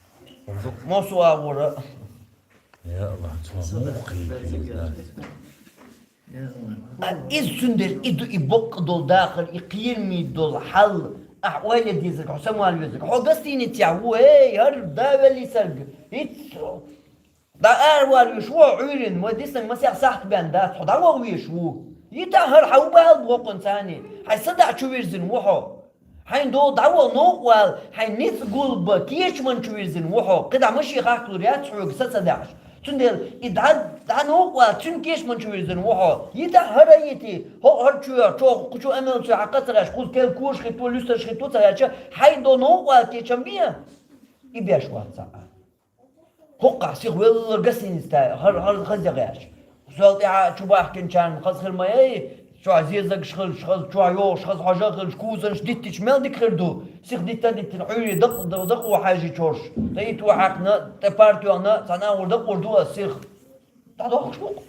Мосу агӀора. Я Аллах, цо муха кхийкхийна. А иза цуьнан дерг и ду, и бакъ долу дахар, и кхераме долу хьал, ахь ойла дезарг, хьо самавала везарг. Хьо гостиницехь ву, эй, хӀара да веллий сарг. ХӀинца дӀа ара валавеш ву хьо Ӏуьйранна, вай дисанга масех сахьт бен дац, хьо дӀаваха везаш ву. ЙитӀа хӀара хьан ву бала боху царний? Хьайн садаӀа чу вирзина ву хьо. Хьайн долу дӀаваха новкъа вала, хьайн ницкъ гулбан кечаман чу вирзина ву хьо. КхидӀа машен хахкалур яц хьоьга са ца даьхьаш. Цундела и дӀа, дӀа новкъа вала, цуьнан кечаман чу вирзина ву хьо. ЙитӀа хӀара а йити, хӀокху хӀара чу, чохь кху чу амел чу хьакха ца гӀаьш, кхуза кел кошахӀитто, луьстаршахӀитто ца гӀаьча, хьайн долу новкъа вала кечам бен. И беш вац цхьа а. ХӀокхахь сиха велла гостиництай, хӀара, хӀара хаза гӀерташ. Сол тӀаьхьа чу бахкинчарна хаза хир ма яй, чохь зезагаш хилча, хаза чохь йогӀуш, хаза хьожа хилча, кузанаш диттича мел дика хир ду. Сиха дитта а диттина, Ӏуьйре дакъ-, дакъо хьаьжича хӀорш. ТӀе итт ву хьаькхна, тӀе парта йохна, цхьана агӀор дакъор ду ас сиха. ДӀадохуш ду-кх.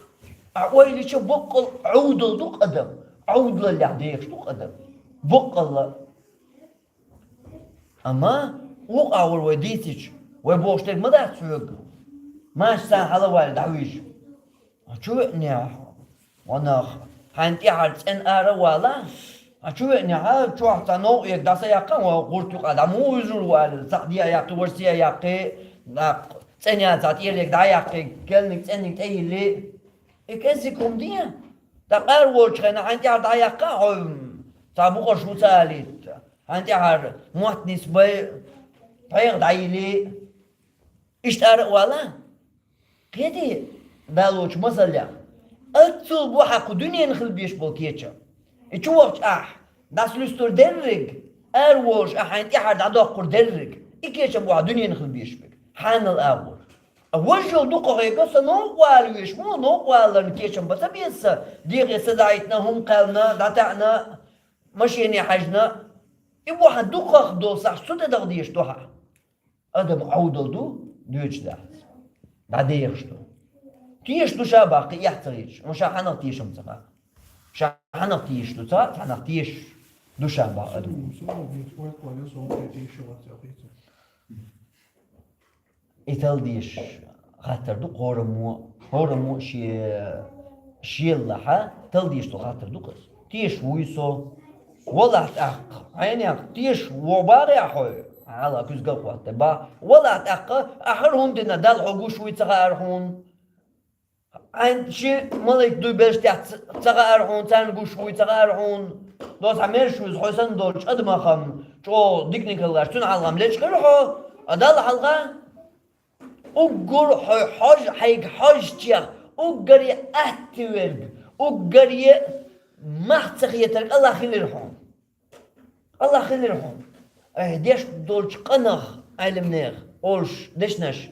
Ахь ойла йича баккъал Ӏовдал ду-кх адам. Ӏовдалаллехь дехаш ду-кх адам. Баккъалла. Амма вукху агӀор вай дийцича, вай бохуш дерг ма дац хьоьга. Маша царна хьала ваьлла дӀавижа. Хьо чу веанехь, ванах, хьайн тӀаьхьара цӀена ара а вала, хьо чу веанехь, чохь цхьа новкъа ерг дӀа са яккха, ван гӀурт юкъа дӀа муха вуьжур ву аьлла, цхьаъ де а яккхий, важа се а яккхий, нах цӀена яц, цхьа тӀера ерг дӀа а яккхий, кӀеззиг цӀенниг тӀе йиллий. И кӀеззиг хӀума де? ТӀаккха ара волчу хенахь хьайн тӀаьхьара дӀа а яккха, хьо цхьа букъарш ву ца алийта. Хьайн тӀаьхьара мотт нисбай, пхьегӀа дӀайили, иштта ара а вала? Кхетий, Дала волчу масаллех. Аццул бу хьан кху дуьненан хила безаш болу кечам. И чу вахча ахь, дӀасалуьстур дерриг, ара волуш ахь хьайн тӀаьхьара дӀадоккхур дерриг. И кечам бу хьан дуьненан хила безаш берг. Хьанал агӀор. А важа йолу дукха хьега, сан новкъа вала веш ву, новкъа валарна кечам бан ца беза сан, дегӀе садаӀийтина, хӀума кхаьллина, дӀатаьӀна, машене хьаьжна. И бу хьан дукхах долу сахьт цу тӀе даха дезаш ду хьан. Адам Ӏовдал ду, доьдуш дац. ДӀадехаш ду. Теша ду ша баккха, эхь ца хеташ. Хьуна ша хьанах тешам ца хаьа. Ша хьанах тешаш ду ца, цхьанах тешаш ду ша баккха адам. И талла дезаш хаттар ду хӀораммо, хӀораммо шен, шелахьа талла дезаш долу хаттар ду-кх аса. Тешаш вуй со? Валахь тӀаккха, хьенех, тешаш ву бахьа хьо? Хьала куьзга а хӀотта бахьа. Валахь тӀаккха, ахь хӀара хӀума дина Далла хьо гуш вуй ца хаьара хьуна? Хьайн ши малайк дуй белш тӀехь ца, ца хаьара хьуна, царна гуш вуй ца хаьара хьуна? Доса хьан мерш вуьзу, хьо санна долчу адамах-м чӀогӀа диканиг хилла, цуьнан хьалха-м лечкъира хьо, а Далла хьалха? Уггар хьо хьожа, хьайга хьожучех, уггаре атта верг, уггаре мах ца хетарг АллахӀ хилира хьуна. АллахӀ хилира хьуна. Ай, деш долчу къинах, Ӏелимнех, олуш дешнаш.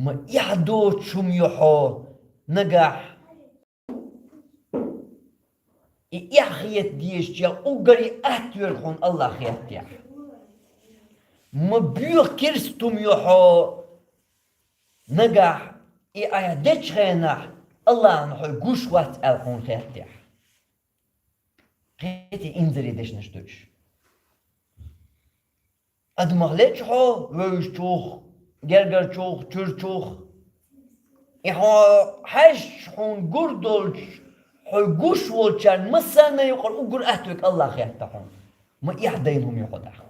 Ма эхь доцуш хӀума ю хьо нагахь. И эхь хета дезачех уггаре атта верг хьуна АллахӀ хеттехь. Ма боьха керста хӀума ю хьо нагахь, и Ӏа дечу хенахь АллахӀна хьо гуш вац аьлла хьуна хеттехь. Кхетий, инзаре дешнаш ду уьш. Адамах лечу хьо вевзачух, гергарчух, чуьрчух. И хьо хьаьжча, хьуна гур долчу, хьо гуш волчарна массарна юкъара уггар атта верг АллахӀ хетта хьуна. Ма эхь дайна хӀума ю хьо тӀаккха.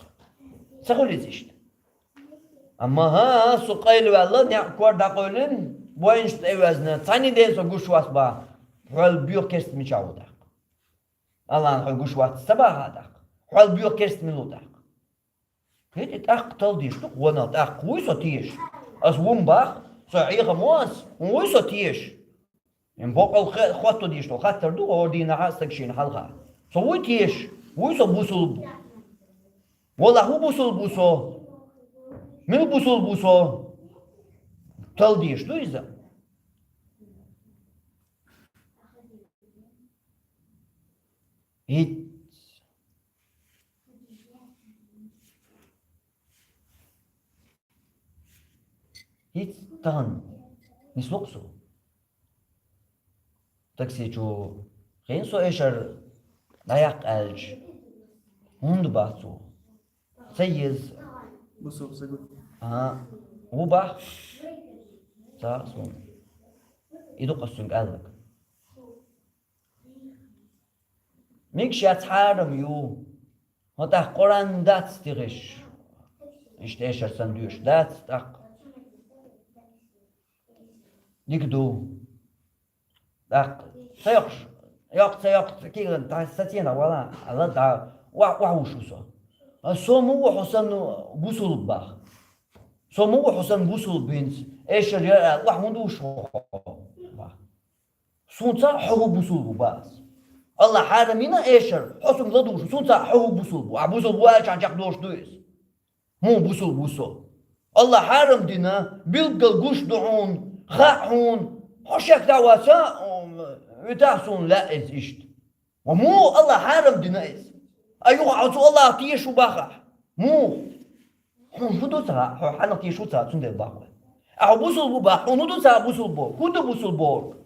Ца хуьлу иза иштта? Амма хӀан, со къайлаваьлла, некъ кор дӀакъевлина, бойнаш тӀе а ваьзна, цхьанна де со гуш вац бах, хьол боьха керста мичахь ву тӀаккха? АллахӀна хьо гуш вац ца баха тӀаккха? Хьол боьха керста мила ву тӀаккха? ХӀетте тӀаккха талла дезаш ду-кх вонал, тӀаккха вуй со теша? Ас вуй-м бах, со хьехам ву ас, хӀун вуй со теша? М, боккъал хе-, хӀотто дезаш долу хаттар ду, хӀора дийнахьа а стаг шена хьалха. Со вуй теша? Вуй со бусулба? Валлахь, хӀун бусулба ву со? Мила бусулба ву со? Талла дезаш ду иза? ХӀинц. ХӀинц тахана нисло-кх со. Такси чу хиъна со эшар дӀаяккха аьлча, хӀунда бах цо? Ца еза. Бусулба ца гу. А, ву бах? Ца суна. И ду-кх ас цуьнга аьлларг. Мегаш яц, хьарам ю. ХӀан, тӀаккха Къуръан дац тӀехь? Иштта эшар санна доьшуш дац тӀаккха? Дика ду. ТӀаккха ца йоккхуш, йоккха ца йоккху, ца кийран, тӀаккха сацийна вала, ала да, ва-, вахьуш ву со. А со ма ву хьо санна бусулба бах? Со ма ву хьо санна бусулба хӀинца? Эшар яра, вахь хӀунда вуш ву хьо бах? Суна ца хьо хӀун бусулба ву бах ас? АллахӀ хьарам йина эшар, хьо цуьнга ладугӀуш ву, суна ца хьо хӀун бусулба ву? Ахьа бусулба ву аьлча, ахьа чекхдолуш ду иза? ХӀун бусулба ву со? АллахӀ хьарам дина, билггал гуш ду хьуна, хаьа хьуна, хьо шек дӀа а ваца, витахь суна лаьа иза иштта. Ва муха АллахӀ хьарам дина иза? А юха хьо цу АллахӀах теша ву бах ахь? Муха? Хьуна хӀун ду ца хаьа, хьо хьанах теша ву ца хаьа, цундела бах вай. Ахьа бусулба ву бах, хьуна хӀун ду ца хаьа бусулба бохург? ХӀун ду бусулба бохург?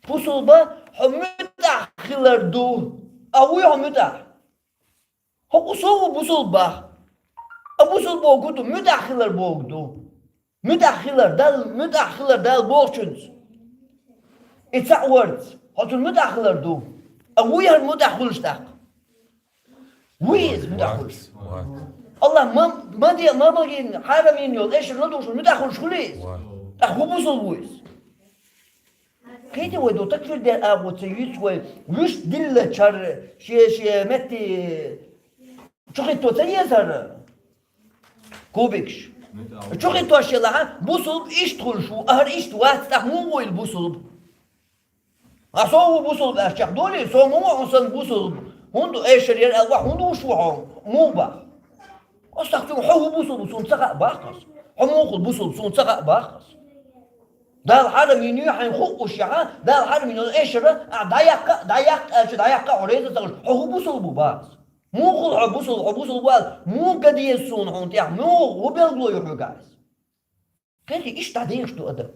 Бусулба, хьо муьтӀахь хилар ду. А вуй хьо муьтӀахь? ХӀокху со ву бусулба бах. А бусулба бохург хӀун ду? МуьтӀахь хилар бохург ду. МуьтӀахь хилар, Далла, муьтӀахь хилар Далла бохучуьнца. И цхьаъ варца, хьо цунна муьтӀахь хилар ду. А вуй хӀара муьтӀахь хуьлуш тӀаккха? Вуй иза муьтӀахь хуьлуш? Вай. АллахӀ ма, ма де, ма магийна, хьарам йина йолу эшар ладугӀуш муьтӀахь хуьлуш хуьлий иза? Вай. ТӀаккха хӀун бусулба ву иза? Кхетий вай, ду такфир дер агӀо ца юьйцу вай, вуьшта диллачара шен, шен метте чухӀитто ца езара? Кубикаш. Чухиттош елахьа, бусулба иштта хуьлуш ву, ахьар иштта вац, тӀаккха муха ву иза бусулба? А со ву бусулба аьлча чекхдолий, со ма ву хьо санна бусулба? ХӀунда эшар яра аьлла, вахь хӀунда вуш ву хьо? Муха бах? Аса тахчунга хьо хӀун бусулба суна ца хаьа бах ас. Хьо муха бусулба суна ца хаьа бах ас. Дала хьарам йина ю хьайна хууш яхьа, Дала хьарам йина эшара, а дӀаяккха, дӀаяккха аьлча, дӀаяккха хьо реза ца хуьлуш, хьо хӀун бусулба бах ас? Муха хуьлу хьо бусулба, хьо бусулба вала, муха ган деза суна хьуна тӀехь, муха, хӀун белгало ю хьоьга ас? Кхетий, иштта дӀадехаш ду адам.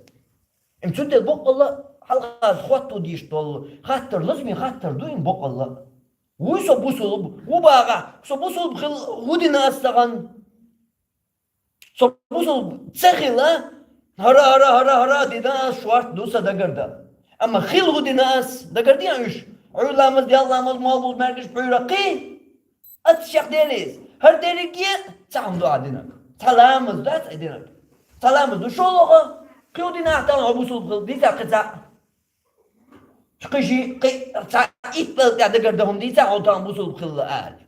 Им цундела боккъалла а хьалха хӀотто дийш долу хаттар, лазаме хаттар ду им боккъалла а. Вуй со бусулба, ву бахахь, со бусулба хила хӀун дина ас тахана? Со бусулба ца хила, хӀара, хӀара, хӀара, хӀара дина ас, шорта ду сан дагардан. Амма хила хӀун дина ас, дагарден уьш? Ӏуьйра ламаз, дел ламаз, моллуз маьргаш, пхьуьйра кхин? Аццахь дерриг иза. ХӀара дерриге а цхьа хӀума ду ахьа динарг. Цхьа ламаз дац ахьа динарг. Цхьа ламаз ду шолгӀа. Кхин хӀун дина ахьа тахана хьо бусулба хила, дийцахь кхин цхьаъ? Кхин ши, кхин цхьа итт белхан тӀехь дагардан хӀума дийцахь хьо тахана бусулба хилла ала?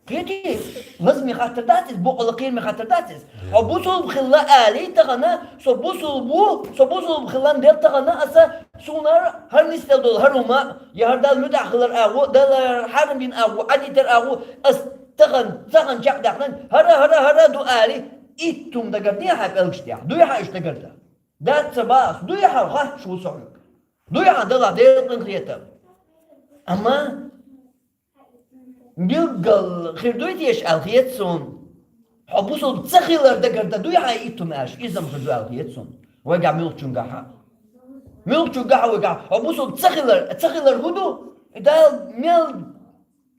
Кхетий, лазаме хаттар дац иза, боккъалла кхераме хаттар дац иза. Хьо бусулба хилла алий тахана, со бусулба ву, со бусулба хилла дела тахана аса, суна хӀара нисделла долу хӀара хӀума, я хӀара Далла муьтӀахь хилар агӀо, Далла хьарам бина агӀо, Ӏадитар агӀо, ас тахана, тахана чекхдаьккхина, хӀара, хӀара, хӀара ду алий, Иттум дагарданий хьа пӀелгаш тӀехь? Дуй хьа уьш дагардан? Дац, ца бах, дуй хьа, хоатташ ву со хьоьга. Дуй хьа, Далла, Делан къинхетам. Амма билггал хир дуй теша аьлла хета суна. Хьо бусалба ца хилар дагардан дуй хьа иттум аьлча, иза-м хир ду аьлла хета суна. Вайгахь муьлххачунгахь а. Муьлххачунгахь а вайгахь, хьо бусалба ца хилар, ца хилар хӀун ду? И Дала мел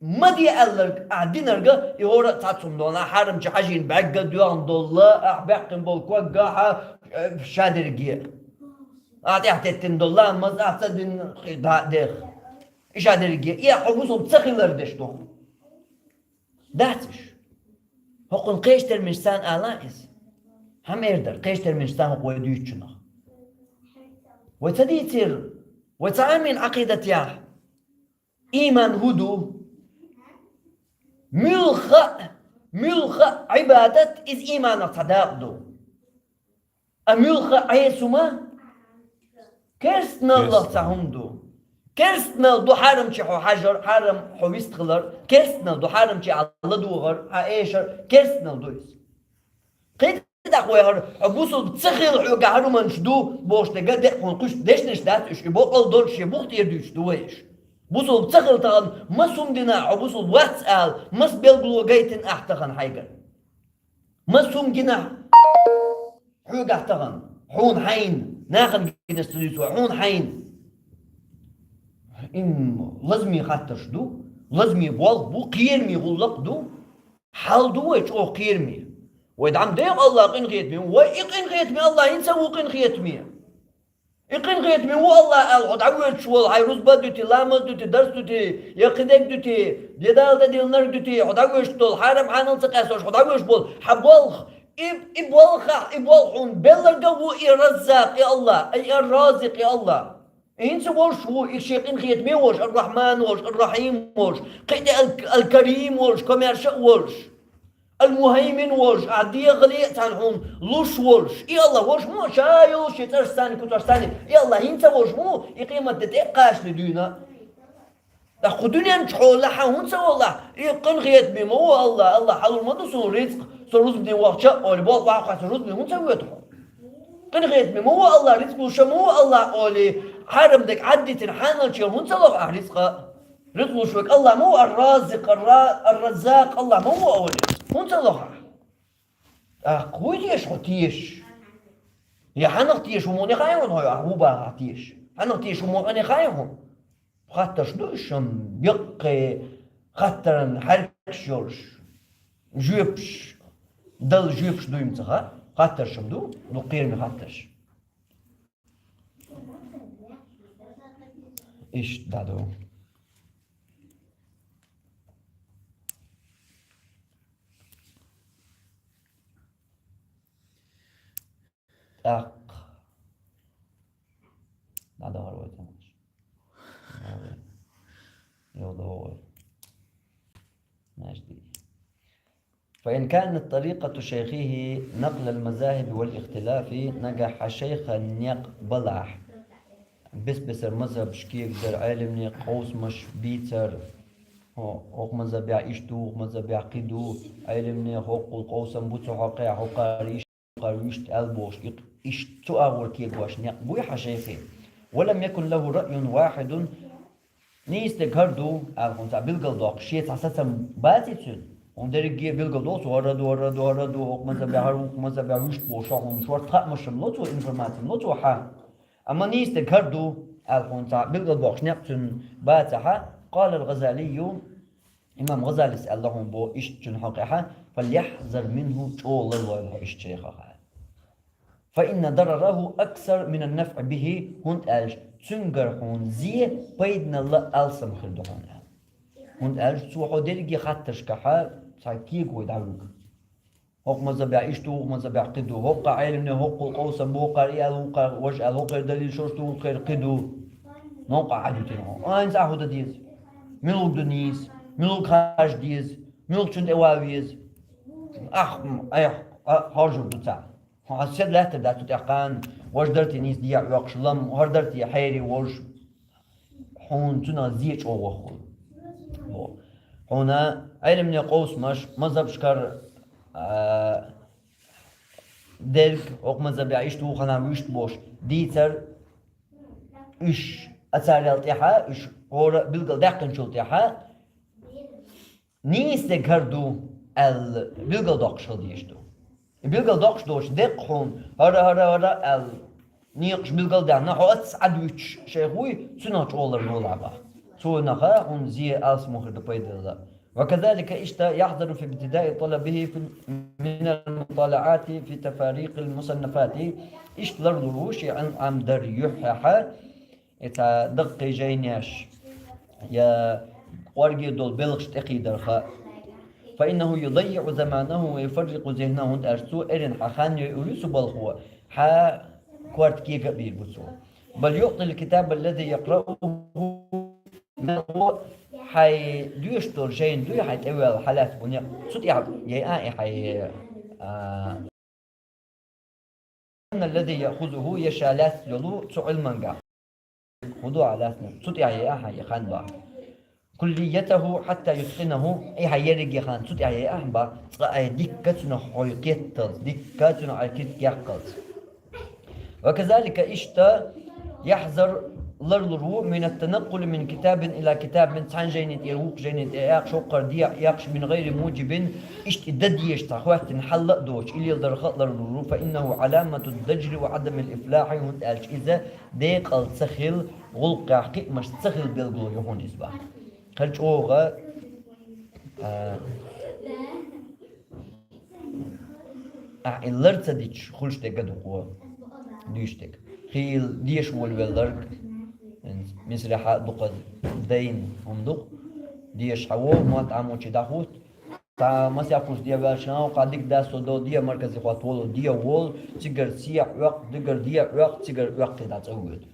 ма де аьлларг ахь динарг, и хӀора а цхьацца хӀума долу, хьарамчу хьажийна бӀаьрг а доьгӀна долу, ахь баьккхина болу ког а, хьа, э, шадерриге. Ахь тӀаьхьатеттина долу ламаз, ахь ца дина хи-, дӀа а деха. И шадерриге. И хьо бусалба ца хилар деш ду. Дац уьш. ХӀокхунна кхечу терминашца ала иза. Хьан эр дара, кхечу терминашца хӀокху вай дуьйцучунах. Вай ца дийцира, вай ца Ӏамийна Ӏакъидатехь. Ийман хӀун ду? Муьлхха а, муьлхха а Ӏибадат, иза ийманах цхьа дакъа ду. А муьлхха а Ӏеса хӀума? Керстаналлах цхьа хӀума ду. Керстаналла ду хьарамчу хьо хьажар, хьарам хьо вистхилар, керстаналла ду хьарамчу хьан ладогӀар, хьан эшар, керстаналла ду иза. Кхин тӀаккха вай хӀара, хьо бусалба ца хилла хьоьгахь хӀара хӀуманаш ду бохуш дерг а деа хьуна кхуьш дешнаш дац уьш, и боккъал долуш шен бух тӀера дуьйцуш ду вай уьш. Бусалба ца хилла тахана, маса хӀума дина хьо бусалба вац ала, маса билгало гайтина ахь тахана хьайгара? Маса хӀума гина хьоьгахь тахана, хьуна хьайна, нахана гинарш ца дуьйцу вай, хьуна хьайна? Им лазаме хаттарш ду, лазаме болх бу, кхераме гӀуллакх ду. Хьал ду вай чӀогӀа кхераме. Вай дӀа ма дайо АллахӀ къинхетаме ву, вай и къинхетаме АллахӀ хӀинца а ву къинхетаме. И къинхетаме ву АллахӀ аьлла, хьо дӀавоьдуш волу, хьайн рузба а дуьтий, ламаз а дуьтий, дарс а дуьтий, я кхидерг а дуьтий, я Дала тӀедиллинарг а дуьтий, хьо дӀавоьдуш долу, хьарам хьанал ца къаьсташ хьо дӀавоьдуш болу хьан болх, и, и болхахь, и болх хьуна белларг а ву и Раззакъ и АллахӀ, и Ар-Разикъ и АллахӀ. И хӀинца волуш ву, и шен къинхетаме волуш, Ар-Рахьман волуш, Ар-Рахьим волуш, кхин тӀе Ал-, Ал-Карим волуш, комаьрша а волуш, Ал-Мухьаймин волуш, ахь дегӀале а царна хьуна луш волуш. И АллахӀ волуш ма ву, ша йолуш шен цӀерашца, куцашца, и АллахӀ хӀинца а волуш ма ву, и къематде тӀе а кхачале дуьйна. Ткъа кху дуьнен чу хьо лахь хьан хӀунда ца волу ахь? И къинхетаме ма ву АллахӀ, АллахӀ хьалур ма ду суна рицкъ, со рузбане вахча а олий, болх баккха со рузбане хӀунда ца воьду хьо? Къинхетаме ма ву АллахӀ, рицкъ луш а ма ву АллахӀ олий, хьарам дерг Ӏаддитина хьанал чу хӀунда ца лоху ахь рицкъа? Рицкъ луш верг АллахӀ ма ву, Ар-Разикъ, Ар-Ра-, Ар-Раззакъ АллахӀ ма ву олий, хӀунда ца лоху ахь? ТӀаккха хӀун теша хьо теша? Я хьанах теша хӀума хаьий хьуна хьо, ахь хӀун бахахь теша? Хьанах теша хӀума хаьий хьуна? Хаттарш ду уьш, ам, беккхий хаттаран хьаьркаш йолуш, жоьпаш, дала жоьпаш ду, им ца хаьа, хаттарш ам ду, ду кхераме хаттарш. Иштта дӀа ду. ТӀаккха. ДӀадахар вай тӀе. Йо, догӀу. Наш ди. فإن كانت طريقة شيخه نقل المذاهب والاختلاف, нагахь хьан шайхан некъ балахь, бес-бесара мазхӀабаш кегадар, Ӏелимне къовсамаш бийцар, хӀо-, хӀокху мазхӀабехь иштта ду, хӀокху мазхӀабехь кхин ду, Ӏелимне хӀоккхул къовсам бу цу хьокъехь, хӀокхара иштта, хӀокхара вуьшта аьлла бохуш, и-, иштта цу агӀор кегош некъ буй хьан шайхе? ولم يكن له رأي واحد, нийса дерг хӀара ду, аьлла хьуна цхьа билгалдоккхуш, шен цхьа сацам баций цуьнан? Хьуна дерриге билгалдолу цо, хӀара ду, хӀара ду, хӀара ду, хӀокху мазхӀабехь хӀара, хӀокху мазхӀабехь вуьшта бохуш, хьуна шорта хаамаш-м ло цо, информаци-м ло цо хьан? Амма нийса дерг хӀара ду, аьлла хьуна цхьа билгалдоккхуш некъ цуьнан бацахь, قال الغزالي, имам ГӀазалис аьлла хьуна бо иштта цуьнан хьокъехь: فليحذر منه, чӀогӀа ларлойла хьо иштта шайхах. فإن ضرره أكثر من النفع به, хӀунда аьлча цуьнгара хьуна зе, пайданалла алсам хир ду хьуна аьлла. ХӀунда аьлча цо хьо дерриге хаттаршкахь цхьа кегавой дӀавуьгу. ХӀокху мазхӀабехь иштта ду, хӀокху мазхӀабехь кхин ду, хӀокху Ӏелимне хӀоккхул къовсам боху, хӀара и аьлла ву, хӀара важа аьлла, хӀокхуьнан далилаш шорта ду, хӀокхуьнан кхин ду. Новкъа Ӏадуьтина хьо. Айна цӀахь хӀун дан деза? Муьлхарг хьажа деза? Муьлхачунна тӀе ван веза? Ахь, айхьа, а, хоржур ду цхьаъ. Хьо седа лаьттар дац цу тӀехь кхана, важа дарте нийса дехьа оькхуш лам, хӀара дарте хьерий волуш, хьуна цунах зе чӀогӀа ваххула. Бо. Хьуна Ӏелимне къовсамаш, мазхӀабашкара, а, дерг, хӀокху мазхӀабехь иштта ву хӀара вуьшта бохуш, дийцар уьш, а царел тӀаьхьа, уьш хӀора а билггал даьккхинчул тӀаьхьа, нийса дерг хӀара ду аьлла, билггал доккхуш хила дезаш ду. И билггал доккхуш доцуш деккъа хьуна, хӀара, хӀара, хӀара аьлла, некъаш билггал даьхна, хьо аццахь Ӏад вуьтуш шайх вуй, цунах чӀогӀа лардолахь боху. Цунах хьуна зен алсам хир ду пайдалла. وكذلك иштта يحذر في ابتداء طلبه في من المطالعات في تفاريق المصنفات. Иштта ларлур ву шен Ӏилма Ӏамадаран юьххьехь, и цхьа даккхий жайнаш я кӀорге долу белхаш тӀекхийдарх. فإنه يضيع زمانه ويفرق ذهنه, хӀунда аьлча цо эрна хьан хан йойур ю цу балхо, хьан корта кега а бийр бу цо. بل يعطي الكتاب الذي يقرأه, хьайн доьшуш долу жайна дуй, хьайн тӀевоьлла хьан лаьцна бу некъ, цу тӀехь яйа и хьайн, а, الذي يأخذه, я ша лаьцна йолу цу Ӏилманга. ХӀун ду хьан лаьцнарг? Цу тӀехь яйа хьан и хан боху. كليته حتى يتقنه, и хьан ерриге хан цу тӀехь яйа хьан боху, цкъа а дикка цунах хьо кхетталц, дикка цунах хьо куьг кхетталц. وكذلك иштта يحذر ларлур ву من التنقل من كتاب إلى كتاب, цхьана жайни тӀера вукху жайни тӀе эккхаш, хӀокхара дехьа эккхаш, من غير موجب, иштта и дан дезаш цхьа хӀоьттина хьал а доцуш, и леладарх а ларлур ву, فإنه علامة الضجر وعدم الإفلاح, хӀунда аьлча иза декъал ца хила, гӀуллакхехь кхиамаш ца хила билгало ю хьуна иза боху. Хьал чӀогӀа, а, Ахь и лар ца дича хуьлуш дерг а ду-кх, дуьйш дерг. Хийла деша волавелларг, Мисрехь а дукха дайна хӀума ду-кх, деша хьан вогӀу, мотт Ӏамочу дӀахӀутту, цхьа масех курс де ваьлча, хьо кхаа дика дац со до, де марказе хӀотта волу, де волу, цигара сехьа оьккху, дигара де оьккху, цигара оьккхий дӀа цӀа воьду.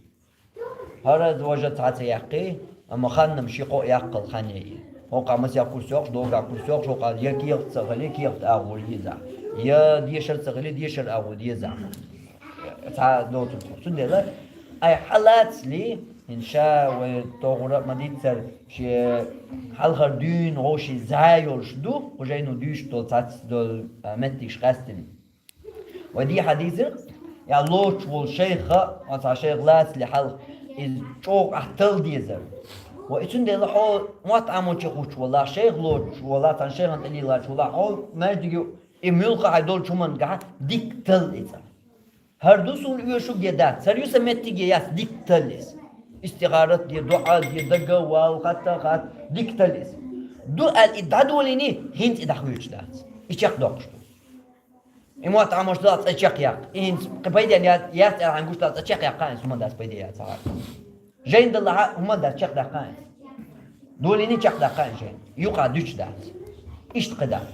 ХӀара важа цхьа ца яьккхи, амма ханна-м ши-кхо яккхал хан яйи. ХӀокху масех курс йоккхуш, догахь курс йоккхуш, хӀокху я кехат ца хили, кехат агӀор езахь. Я дешар ца хили, дешар агӀор езахь. Цхьа доцург. Цундела, ай хьалацале, хӀинца ша вай тохара а ма-дийццара, шен хьалхара дуьйна гӀовший зӀе йолуш ду, кху жайно дуьйцуш долу цхьацца долу, а, меттигаш къаьстина. Вай дехьа дийцира, я лоцуш волу шайх, оцхьа шайх лацале хьалха, иза чӀогӀа ахь талла дезара. Ва и цундела хьо мотт Ӏамочу кхуьуш волахь, шайх лоцуш волахь, цхьана шайхана тӀе лелаш волахь, хьо маьждиге и муьлхха хьайн долчу хӀуманна гахь дика талла иза. ХӀара ду суна оьшург я дац, хӀара ю сан меттиг я яц, дика талла иза. Истихарат де, дуӀа де, дага вала, хатта хатта, дика талла иза. Ду аьлла и дӀадолийний, хӀинца и дӀахоьцуш дац. И чекхдоккхуш ду. И мотт Ӏамош далахь цкъа чекхъяккха. И хӀинца кхин пайденна яц, яц аьлла хьайна гуш далахь цкъа чекхъяккха хьайна, хӀума дац пайде яц хьа. Жайна далахь а хӀума дац чекхдаккха хьайна. Долийний чекхдаккха хьайна жайна. Юкъа дуьтуш дац. Иштта кхин дац.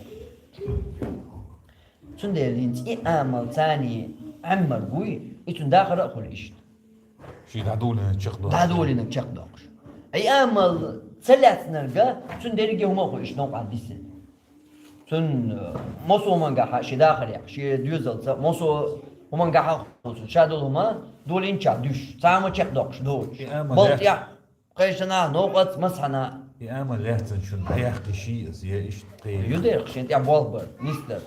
Цундела хӀинца и амал царний Ӏеммар вуй, и цуьнан дахар а хуьлу иштта. Ший дӀадолийна чекхдоккхуш. ДӀадолийна чекхдоккхуш. И амал ца лаьцнарга, цуьнан дерриге хӀума а хуьлу иштта новкъахь дисина. Цуьнан, э, массо а хӀумангахьа шен дахарехь, шен доьзалца, массо а хӀумангахьа хуьлу цуьнан. Ша долу хӀума долийначохь дуьсуш, цхьа хӀума чекхдоккхуш доцуш. И амал балтӀехь, кхайшана, новкъаца, массанхьа. И амал лаьцначунна дӀаяккхий ший иза, я иштта кхин. Ю дерг, шен тӀехь болх бар, нисдар.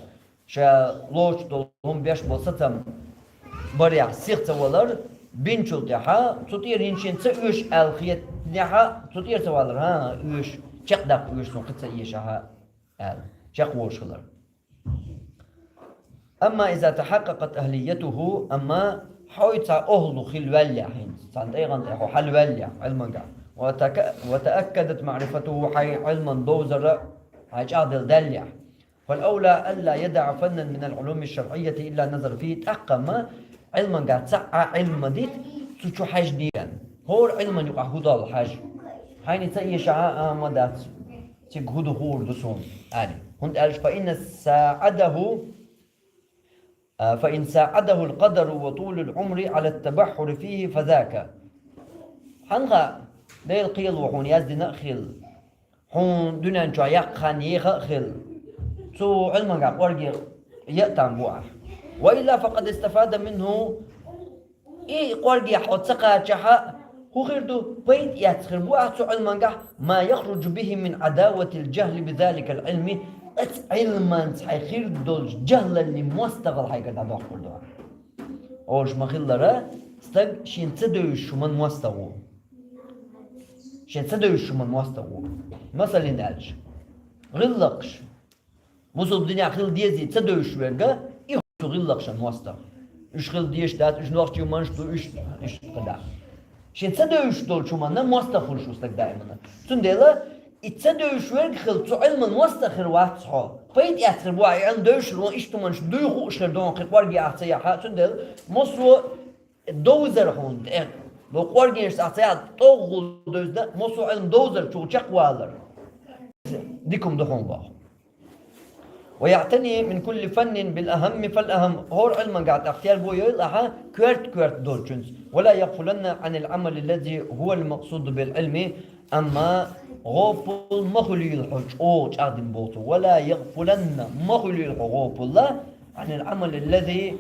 Ша лоцуш долу хӀума беш болу сацам барехь сиха ца валар, бинчул тӀаьхьа, цу тӀера хӀинца шена ца оьшу аьлла хетахь, цу тӀера ца валар, хӀан, оьшу, чекхдаккха оьшу суна, кхин ца эшахь. Аьлла, чекхволуш хилар. أما إذا تحققت أهليته, амма хьо цхьа охӀла хила ваьллехь хӀинца, цхьана тӀегӀан тӀе хьо хьала ваьллехь, Ӏилманга, وتك-, وتأكدت معرفته, хьайн Ӏилман довзар а хьайн чӀагӀделла даьллехь, فالأولى ألا يدع فنا من العلوم الشرعية إلا نظر فيه, тӀаккха-м Ӏилманга цхьа а Ӏилма ма дита, цу чу хьаьжнера. ХӀора Ӏилман юкъахь хӀун долу хьажа. Хьайна ца эшахь а, а, ма дац. Цига хӀун ду хуур ду суна, аьлла. ХӀунда аьлча, فإن ساعده, а, فإن ساعده القدر وطول العمر على التبحر فيه فذاك. Хьанха Делан кхело хьуна яздина а хилла, хьуна дуьнен чохь яккха хан еха а хилла, цу Ӏилманга кӀорге яа там бу ахь. وإلا فقد استفاد منه, и кӀорге хьо ца кхачахь а, хӀун хир ду, пайда эцна хир бу ахь цу Ӏилмангахь, ما يخرج به من عداوة الجهل بذلك العلم, Оцу Ӏилманца хьайн хир долчу жахӀлаллин мостагӀалла хьайгара дӀадоккхур ду. Олуш ма-хиллара, стаг шен ца девзаш хӀуманна мостагӀа ву. Шен ца девзаш хӀуманна мостагӀа ву. Масалан аьлча, гӀиллакхаш. Бусалба динехь хила дезий ца девзаш верг, и цу гӀиллакхашна мостагӀа. Уьш хила дезаш дац, уьш нохчийн манаш ду, уьш, уьш кхидӀа. Шен ца девзаш долчу хӀуманна мостагӀа хуьлуш ву стаг даимана. Цундела и ца девзаш верг хила цу Ӏилманна мостагӀа хир вац хьо. Пайда эцна хир бу ахь и Ӏилма девзаш хир ву, иштта хӀуманаш дуй хууш хир ду хьуна, кхин кӀорге ахь ца яхь, цундела массо а довзар хьуна тӀе. Бо кӀоргенаш ахь ца яхь, тӀогӀула девза, массо а Ӏилма довзар чу чекхвалар. Дика хӀума ду хьуна боху. ويعتني من كل فن بالأهم فالأهم. ХӀора Ӏилманга тӀаккха терго йойла ахьа коьрта-коьрта долчуьнца. ولا يغفلن عن العمل الذي هو المقصود بالعلم. Амма гӀопал ма хуьлийла хьо чӀогӀа чӀагӀдина боху цо. ولا يغفلن, ма хуьлийла хьо гӀопал, عن العمل الذي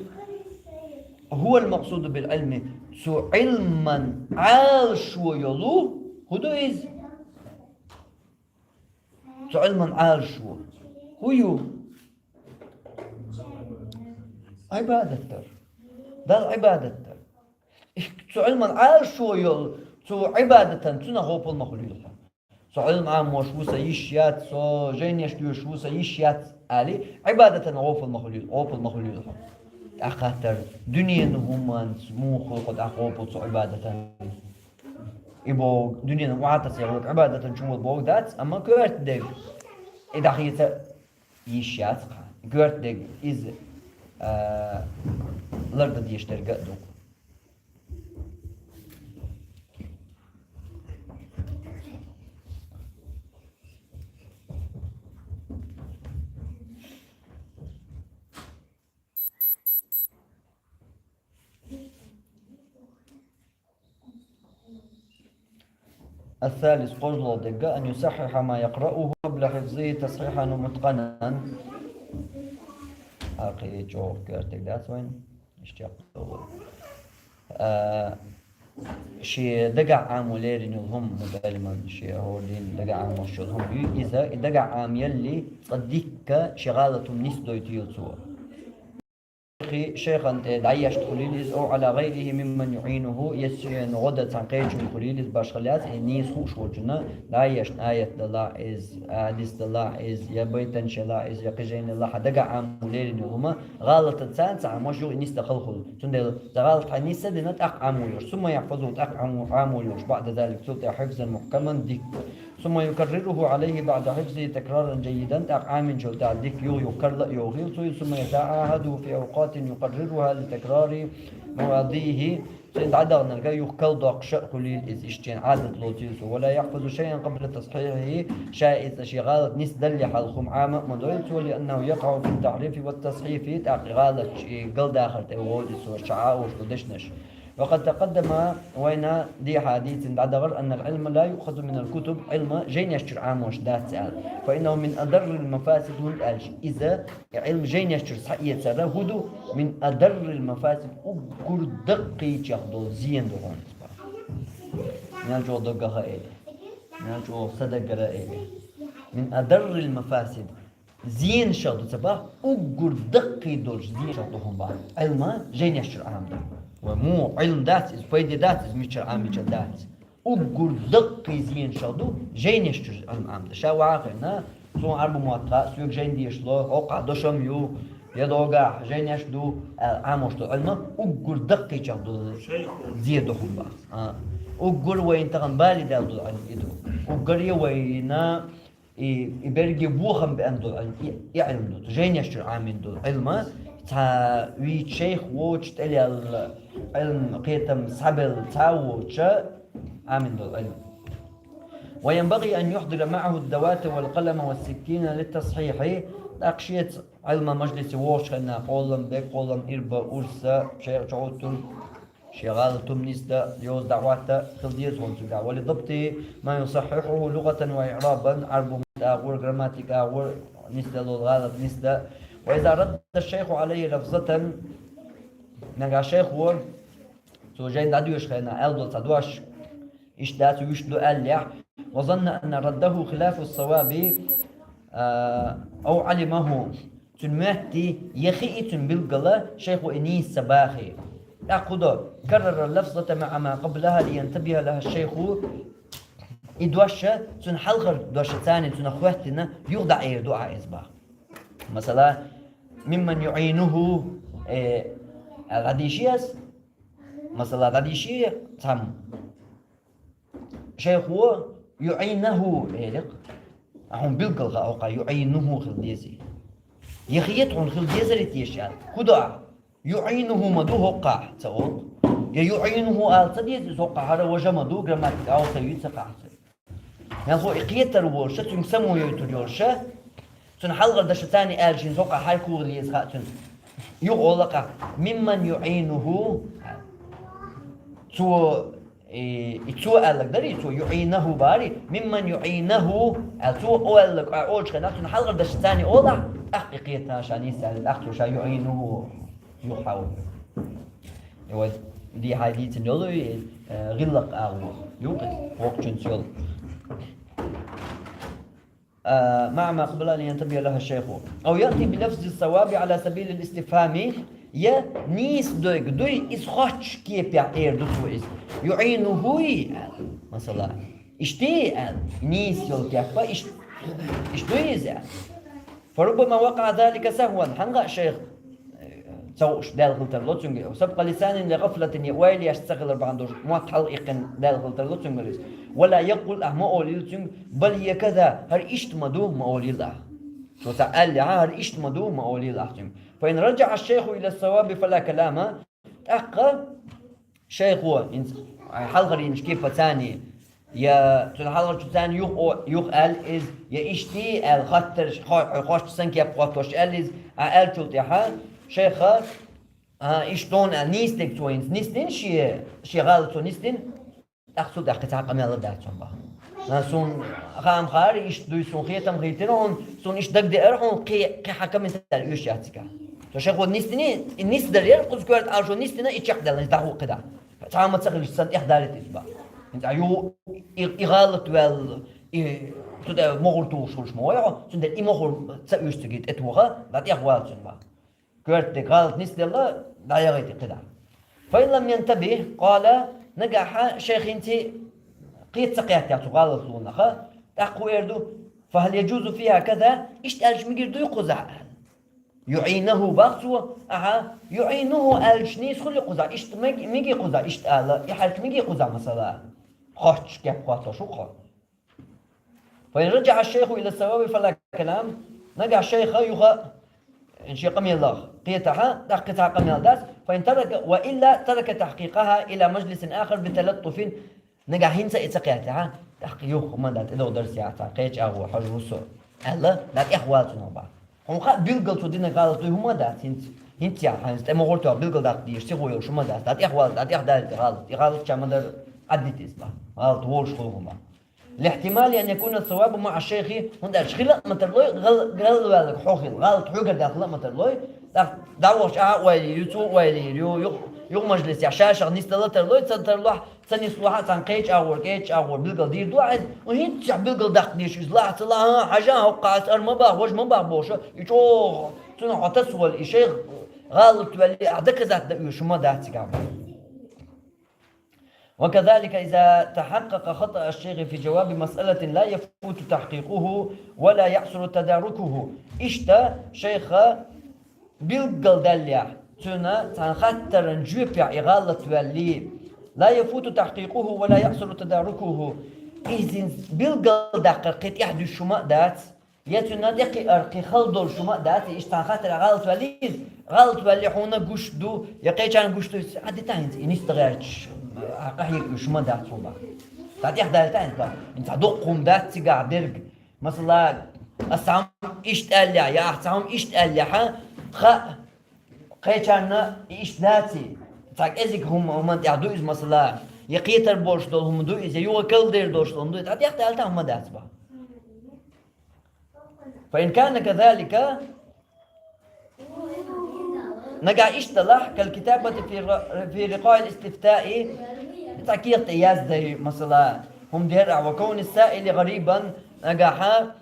هو المقصود بالعلم. Цу Ӏилман Ӏалашо йолу, хӀун ду иза? Цу Ӏилман Ӏалашо хӀун ю? Ӏибадат дар. Далла Ӏибадат дар. Цу Ӏилман Ӏалашо йолу, цу Ӏибадатан цунах гӀопал ма хуьлийла хьо. Со Ӏилма Ӏамош ву, сан йиш яц, со жайнеш доьшуш ву, сан йиш яц, али, Ӏибадатан гӀопал ма хуьлийла, гӀопал ма хуьлийла хьо. ТӀаккха хаттар, дуьненан хӀуманца муха хуьлу хьо тӀаккха гӀопал цу Ӏибадатан? И боху, дуьненан охьатасехь волу Ӏибадатан чу волу боху дац, амма коьрта дерг. И дӀахеца йиш яц-кх. Коьрта дерг иза, а, лардан дезаш дерг а ду-кх. الثالث, кхозлагӀа дерг, أن يصحح ما يقرأه قبل حفظه تصحيحا متقنا. Акхи чӀогӀа коьртиг дац вайн, иштта яккха догӀу. А, шен дагахь Ӏамо лерина йолу хӀума, мутаӀаллиман, шен хӀора дийнан дагахь Ӏамош йолу хӀума ю иза, и дагахь Ӏамаялли, цкъа дикка шен гӀалат хӀума нисдойтийла цо. Шайхи, шайхана тӀе дӀаешна хуьлийла иза, أو على غيره ممن يعينه, я шена гӀо дан цхьана кхечуьнга хуьлийла иза, башхалла яц, и нийса хууш волчунна дӀаешна, аят далахь иза, хьадис далахь иза, я байтанаш ялахь иза, я кхин жайна ялахь, хьан дагахь Ӏамо лерина йолу хӀума, гӀалатаца ца Ӏамош юха и нисдан хала хуьлу. Цундела, цхьа гӀалат хьайна нисдина, тӀаккха Ӏамо йолуш, ثم يحفظه, тӀаккха Ӏамо, Ӏамо йолуш, بعد ذلك, цул тӀаьхьа, حفظا محكما, дикка. ثم يكرره عليه بعد حفظه تكرارا جيدا, тӀаккха Ӏамийнчул тӀаьхьа дикка юха-юха карла а йохийла цо иза, ثم يتعاهده في أوقات يقررها لتكرار مواضعه, цуьнан дӀадаханарг юха карладоккхуш а хуьлийла иза, иштта шена Ӏадат лоцийла цо, ولا يحفظ شيئا قبل تصحيحه, ша иза шен гӀалат нисдалале хьалха хӀума Ӏама а ма дойла цо, لأنه يقع في التحريف والتصحيف, тӀаккха гӀалат и галдахар тӀе вогӀу иза цо, ша Ӏа олуш долу дешнаш. وقد تقدم, вайна дехьа дийцина дӀадахара, أن العلم لا يؤخذ من الكتب, Ӏилма жайнеш чуьра Ӏамош дац аьлла. فإنه من أضر المفاسد, хӀунда аьлча иза, и Ӏилма жайнеш чуьра схьаэцар хӀун ду, من أضر المفاسد, уггар даккхийчех долу зен ду хьуна иза. Мел чӀогӀа даггара а эли, мел чӀогӀа са даггара а эли. من أضر المفاسد. Зенашах ду ца боху, уггар даккхий долчу зенашах ду хӀума боху. Ӏилма жайнеш чуьра Ӏамдан. Вай муха Ӏилма дац иза, пайде дац иза, мичара Ӏамийча дац. Уггар даккхий зенашах ду жайнеш чуьра Ӏилма Ӏамдан. Ша ваха хиъна, суна Ӏарбу мотт хаьа, соьга жайна дешало, хӀокхахь дошам ю, я догахь жайнеш ду, аьлла Ӏамош долу Ӏилма уггар даккхийчех долу зе ду хӀума боху. А, уггар вайна тахана бале даьлла долу Ӏилма и ду. Уггаре вайна И, и берриге бохам беана долу Ӏилма, и, и Ӏилма ду, жайнеш чуьра Ӏамийна долу Ӏилма, цхьа вийча шайх воцуш тӀелаьлла Ӏилма кхетам схьабелла цхьа а воцуш Ӏамийна долу Ӏилма. وينبغي أن يحضر معه الدواة والقلم والسكين للتصحيح. ТӀаккха шеца Ӏилма мажлисе вогӀучу хенахь къолам, беккъолам, ирба, урса, шайх чӀогӀуттур. Шен гӀалат хӀума нисдан, йоза дӀахӀотта хила деза хьуна цигахь. ولضبط ما يصححه لغة وإعرابا, Ӏарбу мотт агӀор, грамматика агӀор, нисделла гӀалат нисдан. وإذا رد الشيخ عليه لفظة, нагахь шайх ву, цо жайна дӀадоьшу хенахь аьлла долу цхьа дош, иштта дац, вуьшта ду аьллехь, وظن أن رده خلاف الصواب, а, أو علمه, цуьнан моьттий, я хии цуьнан билггала, шайхо и нийса ца бахе. ТӀаккха хӀун до? كرر اللفظة مع ما قبلها لينتبه لها الشيخ. И дош, цуьнан хьалхара дошаца цхьана цунах хоьттина, юха дӀаэр ду ахьа иза бах. Масала, ممن يعينه, э, аьлла дӀадийши ас? Масала, дӀадийши цхьамма. Шайхо يعينه элира. Ахьа хьуна билггала хаьа хӀокхахь يعينه хила дезий. Я хета хьуна хила дезарий теша аьлла. ХӀун до ахьа? يعينه ма ду хӀокхахь, ца олу. Я يعينه ала ца деза иза хӀокхахь, хӀара важа ма ду, грамматика алсай вица кхахьса. Мелхо и кхетар волуша, цуьнга само йойтур йолуша, цуьнан хьалхара дашаца цхьана аьлла шена хӀокхахь хьайкхухула еза хаьа цуьнан. Юха олакъа, ممن يعينه, цо, и, и цо аьлларг дарий, цо يعينه барий, ممن يعينه, аьлла цо олларг, а, олучу хенахь, цуьнан хьалхара дашаца цхьана олахь, тӀаккха и кхета ша нийса аьлла, тӀаккха цо ша يعينه. Юха хьан ву. И вай дехьа дийцина йолу и, э, гӀиллакх агӀо. Юкъа, вокхучуьнца йолу. А, مع ما قبلها لينتبه لها الشيخ. أو يأتي بلفظ الصواب على سبيل الاستفهام. Я нийса дойга дуй, иза хоттучу кепехь эр ду цо иза. يعينه, масала. Иштта, аьлла, нийса йолу кеппа, иш-, иштта дуй иза, аьлла. فربما وقع ذلك سهوا, хьанга а шайх, э, ца хууш даьлла хила тарло цуьнга. سبق لسان لغفلة, я ойла еш ца хилар бахьана долуш, мотт хьалаиккхина даьлла хила тарло цуьнга иза. ولا يقل, ахь ма олийла цуьнга, بل هي كذا, хӀара иштта ма ду, ма олийла ахь. Цо ца аьллехь, хӀара иштта ма ду, ма олийла ахь цуьнга. فإن رجع الشيخ إلى الصواب فلا كلام, тӀаккха шайхо, хӀинца хьалхара йинчу кепа царний, я цуьнан хьалхарчу царний юха о-, юха аьлла иза, я иштта аьлла хаттарш, хо-, хо-, хоттуш санна кеп хоттуш аьлла иза, а аьллачул тӀаьхьа шайха, а, иштта дона аьлла, нийса дерг цо хӀинца нисдина шен, шен гӀалат цо нисдина, тӀаккха цул тӀаьхьа кхин цхьа къамел а дац хьуна бах. А, суна хаам хаьара, иштта дуй, суна хетам хийтира хьуна, суна иштта дагадеара хьуна, кхин, кхин хьан комментарий оьшуш яц цигахь. Цо шайхо нисдиний, и нисдарера, кхуза коьрта Ӏалашо нисдина, и чекхдаьлла, иза дӀахӀутту кхидӀа. Цхьа а ма ца хилча, санна тӀехдаьллита иза бах. ХӀинца а ю, и, и гӀалат ваьлла, и, цу тӀе могӀар тухуш хуьлуш ма вай хьо, цундела и могӀар ца оьшу цига тӀетоха, дӀатӀехвала цуьнан бах. Коьрта дерг гӀалат нисделла, дӀаяхийта кхидӀа. فإن لم ينتبه قال, нагахь шайх хӀинца кхета ца кхеттехь цу гӀалатлонах, тӀаккха хӀун эр ду? فهل يجوز فيها كذا, иштта аьлча мегар дуй кхузахь? يعينه бах цо, ахьа, يعينه аьлча нийса хуьлий кхузахь, иштта мег-, мегий кхузахь, иштта ала, и хьаьрка мегий кхузахь, масала, хоттуш кеп хоттуш ву-кх хьо. فإن رجع الشيخ إلى الصواب فلا كلام. Нагахь шайха юха шен къамелах кхетахь, тӀаккха кхин цхьа къамел дац. فإن ترك، وإلا ترك تحقيقها إلى مجلس آخر بتلطف. Нагахь хӀинца а и ца кхеттехь, тӀаккха юха хӀума дан тӀедогӀу дарс яхьа, кхечу агӀор хьожур ву со, аьлла, дӀатӀехвала цунах бах. Хьуна хаьа, билггал цо динарг гӀалат дуй хӀума дац хӀинца. ХӀинца яхьа, хӀинца тӀе могӀар тоьхна билггал даккха дезаш, сихо йолуш хӀума дац. ДӀатӀехвала, дӀатӀехдалийта гӀалат. И гӀалат ча ма дара Ӏаддита иза бах. ГӀалат волуш хуьлу хӀума. لاحتمال أن يكون الصواب مع الشيخ, хӀунда аьлча хила а ма тарлой, гӀал-, гӀалваьлларг хьо хила, гӀалат хьоьгара даьлла хила а ма тарлой, тӀаккха дӀавахча ахьа а ойла йийр ю, цо а ойла йийр ю, юха-, юха мажлисехь ша-шах нисдала тарлой, ца тарлохь, ца нислохь а, цхьана кхечу агӀор, кӀечу агӀор билггал дийр ду ахьа иза, хӀинццехь билггал даккха дезаш иза лахь а, ца лахь а, хьажа а хӀокху хьаца, ара ма бах, важа ма бах бохуш, и чӀогӀа цунах хьо тасавала, и шайх гӀалат ваьллий ахь доказать дан оьшуш хӀума дац цигахь бах. وكذلك إذا تحقق خطأ الشيخ في جواب مسألة لا يفوت تحقيقه ولا يعسر تداركه. Иштта шайха билггал даьллехь, цуьнан цхьана хаттаран жоьпехь и гӀалат ваьллий, لا يفوت تحقيقه ولا يعسر تداركه. Иза билггал даккхар кхин тӀаьхьа дуьсуш хӀума а дац. Я цуьнан тӀекхиар кхин хала долуш хӀума а дац, иштта цхьана хаттарехь гӀалат ваьллий иза, гӀалат ваьллий хьуна гуш ду, я кхечарна гуш ду, иза Ӏаддита хӀинца, и нисдан гӀерташ, а, къахьега оьшуш хӀума дац хьуна бах. ДӀатӀехдалийта хӀинца бах. ХӀинца дуккха хӀума дац цигахь дерг. Масала, ас цхьа хӀума иштта аьллехь, я ахь цхьа хӀума иштта аьллехь, хаьа, кхечарна и иштта даций, цхьа кӀезиг хӀума, хӀуманна тӀехь ду иза, масала, я кхетар болуш долу хӀума ду иза, я юха калдер долуш долу хӀума ду иза, дӀатӀехдалийта хӀума дац бах. فإن كان كذلك, нагахь иштта далахь, كالكتابة في ر-، في رقاع الاستفتاء, цхьа кехат тӀе яздай, масала, хӀума дера ахь, وكون السائل غريبا, нагахь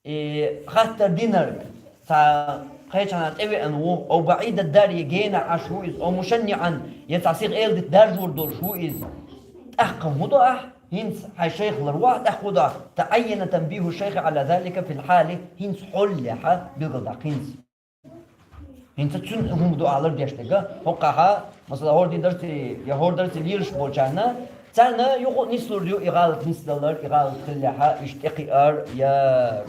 И хаттар динарг, цхьа кхечанхьа тӀевеана ву, أو بعيد الدار, е генахь Ӏаш ву иза, أو مشنعا, е цхьа сиха эладита даржор долуш ву иза. ТӀаккха хӀун до ахь? ХӀинца хьайн шайх ларвахь, тӀаккха хӀун до ахь? تعين تنبيه الشيخ على ذلك في الحال, хӀинца хьолехьа билгалдаккха хӀинца. ХӀинца цуьнан хӀума ду ахь лардеш дерг, хӀокхахьа, масала, хӀора дин дарций, я хӀора дарций лелаш болчарна, царна юха а нислур ю и гӀалат нисдалар, и гӀалат хиллехьа, иштта тӀекхиар, я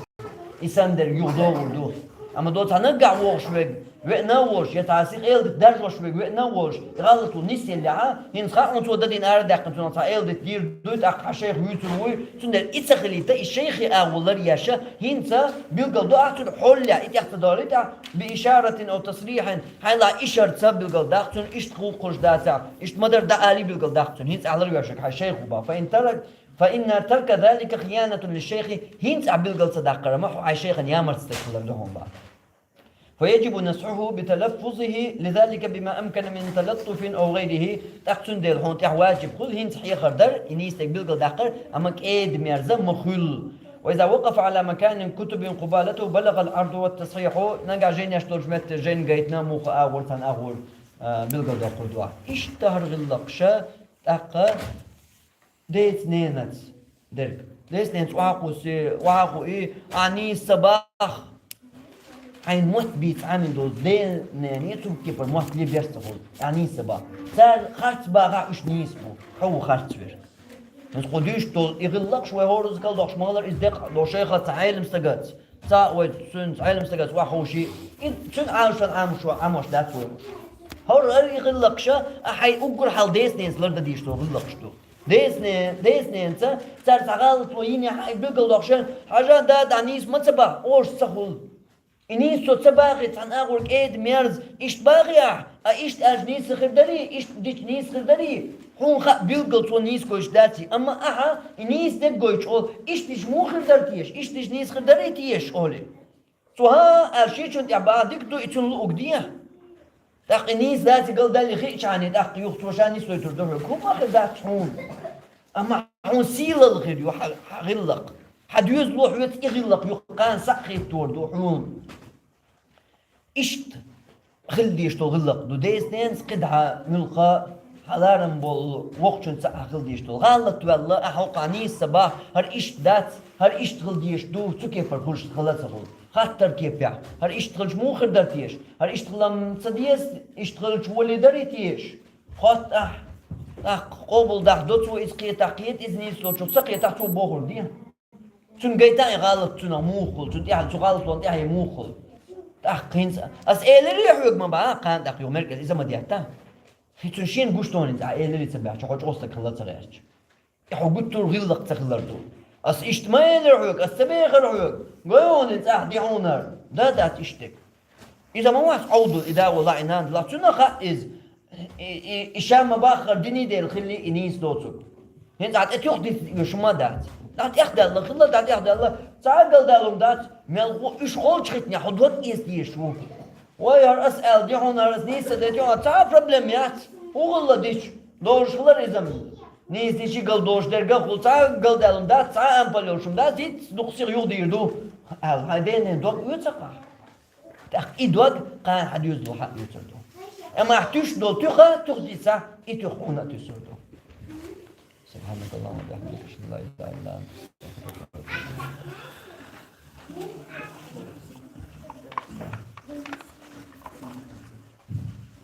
и санна дерг юха догӀур ду. Амма до цхьа наггахь вогӀуш верг веана а волуш, я цхьа сиха эладита даржош верг веана а волуш, и гӀалат ву нисъеллехьа, хӀинца хаьа хьуна цо дан дин арадаьккхина, цунах цхьа эладита дийр дуй, тӀаккха хьан шайх вуьйцур вуй, цундела и ца хилийта, и шайхе агӀо лар еш, хӀинца билгал до ахь цуьнан хьолехь, и тӀех ца долийта ахь, بإشارة أو تصريح, хьайла ишарца билгал даккха цунна, иштта гӀуллакх хуьлуш дацахь, иштта ма-дарра дӀаалий билгал даккха цунна, хӀинца ахь ларвеш верг хьайн шайх ву боху. فإن ترك، فإن ترك ذلك خيانة للشيخ, хӀинца ахь билгал ца даккхар ма хьо хьайн шайхана ямарта стаг хилар ду хьуна боху. فيجب نصحه بتلفظه لذلك بما أمكن من تلطف أو غيره, тӀаккха цундела хьуна тӀехь ваджиб хуьлу хӀинца хьехар дар, и нийса дерг билгал даккхар, амма кӀеда-мерза ма хуьлу. وإذا وقف على مكان كتب قبالته بلغ العرض والتصحيح, нагахь жайнаш долчу метте жайна гайтина, муха агӀор, цхьана агӀор, а, билгал доккхур ду ахь. Иштта хӀара гӀиллакхаш, тӀаккха деца-ненаца дерг. Деца-ненаца охьа а кхуссий, охьа а хуий, ахь нийса ца бахь, хьайна мотт бийца Ӏамийна долу ден-ненан цуьнга кепара мотт ле беш ца хуьлу, ахь нийса ца бахь. Цара харц бахахь, уьш нийса бу, хьо ву харц верг. ХӀинца кху дуьйцуш долу и гӀиллакхаш вай хӀоразза кхалдоккхуш ма-хиллара, иза декъа долу шайхаца, цхьа Ӏелам стагаца, цхьа а вай цуьнца Ӏелам стагаца охьаховший, и цуьнан Ӏалашонан Ӏамош, Ӏамош дац вай. ХӀара и гӀиллакхаш, а хьайн уггар хьалха деца-ненаца лардан дийш долу гӀиллакхаш ду. Деца-не-, деца-ненаца, цара цхьа гӀалат ву йинехь, хьайн билгал доккхуш, хьажа, да, ахь нийса ма ца бахь, оша ца хуьлу. И нийса цо ца бахий, цхьана агӀор кӀеда-мерза, иштта бахий ахь, а иштта аьлча нийса хир дарий, иштта дича нийса хир дарий, хьуна хаьа билггал цо нийса гойтуш даций, амма ахьа и нийса дерг гойтуш олу, иштта дича муха хир дара теша, иштта дича нийса хир дарий теша олий. Цо хӀан аьлла шечунна тӀехь бахьа дика ду, и цунна луъург де. ТӀаккха и нийса даций галдалле хиъча хьуна, тӀаккха юха цо ша нисдойтур ду хьоьга. ХӀума а хир дац хьуна. Амма хьуна сийлалла хир ю хьан, хьан гӀиллакх. Хьан доьзало хьоьца и гӀиллакх юха кхана схьа а хӀиттор ду хьуна. Иштта хила дезаш долу гӀиллакх ду деца-ненаца, кхидӀа муьлхха хьан ларам болу воккхачуьнца а хила дезаш долу. ГӀалат ваьлла, ахьа хӀокхахь нийса ца бахь, хӀара иштта дац, хӀара иштта хила дезаш ду, цу кепара хуьлуш хила а ца хуьлу. Хаттар кепехь, хӀара иштта хилча муха хир дара теша, хӀара иштта хилам ца деза, иштта хилча вале дарий теша. Хотта ахь, тӀаккха къобалдахь до цо иза, кхетахь кхета иза нийса долчух, ца кхетахь цо бохург де. Цуьнан гайта и гӀалат цуьнан муха хуьлу, цуьнан тӀехь, цу гӀалатонан тӀехь муха хуьлу. ТӀаккха хӀинца ас элирий хьоьга ма бахьа, кхана тӀаккха юха мел кӀезиг иза ма детта. Хи цуьнан шена гуш ду хӀинца, ахь элирий ца баьхча, хьо чӀогӀа стаг хила ца гӀерташ. И хьо гуттар а гӀиллакх ца хилар ду. Ас иштта ма элира хьоьга, ас ца бехира хьоьга. Гой хьуна хӀинца ахь, де хьуна хӀара. Да, дац иштта дерг. Иза ма вац Ӏовдал, и дагӀо лаьий нана, лаьий, цуьнан хаьа иза. И, и, и ша ма баххара диний дела хилли, и нийса доцург. ХӀинца ахь тӀе туьха диц оьшу ма дац. Ахь тӀехдаьлла хилла, ахь тӀехдаьлла, цхьа а галдалун дац, мел гӀо уьш холчу хиттинехь хьо дог эца дезаш ву. Вай, хӀара ас аьлла, де хьуна, хӀара ас нийса ца дайта, хьуна цхьа а проблема яц. ХӀун хилла дича, долуш хилар иза-м. Нийса дичи галдолуш дерг а хуьлу, цхьа а галдалун дац, цхьа а ампал йолуш хӀума дац, хӀинца дукха сиха юхадийр ду аьлла, хьайн ден-ненан дог оьцу ахь. ТӀаккха и дог кхана хьан доьзало хьан оьцур ду. Амма ахь туьйсуш долу туьха, туьха дийцахь, и туьха хьуна а туьйсур ду. سبحانك اللهم وبحمدك، أشهد أن لا إله إلا أنت، أستغفرك وأتوب إليك.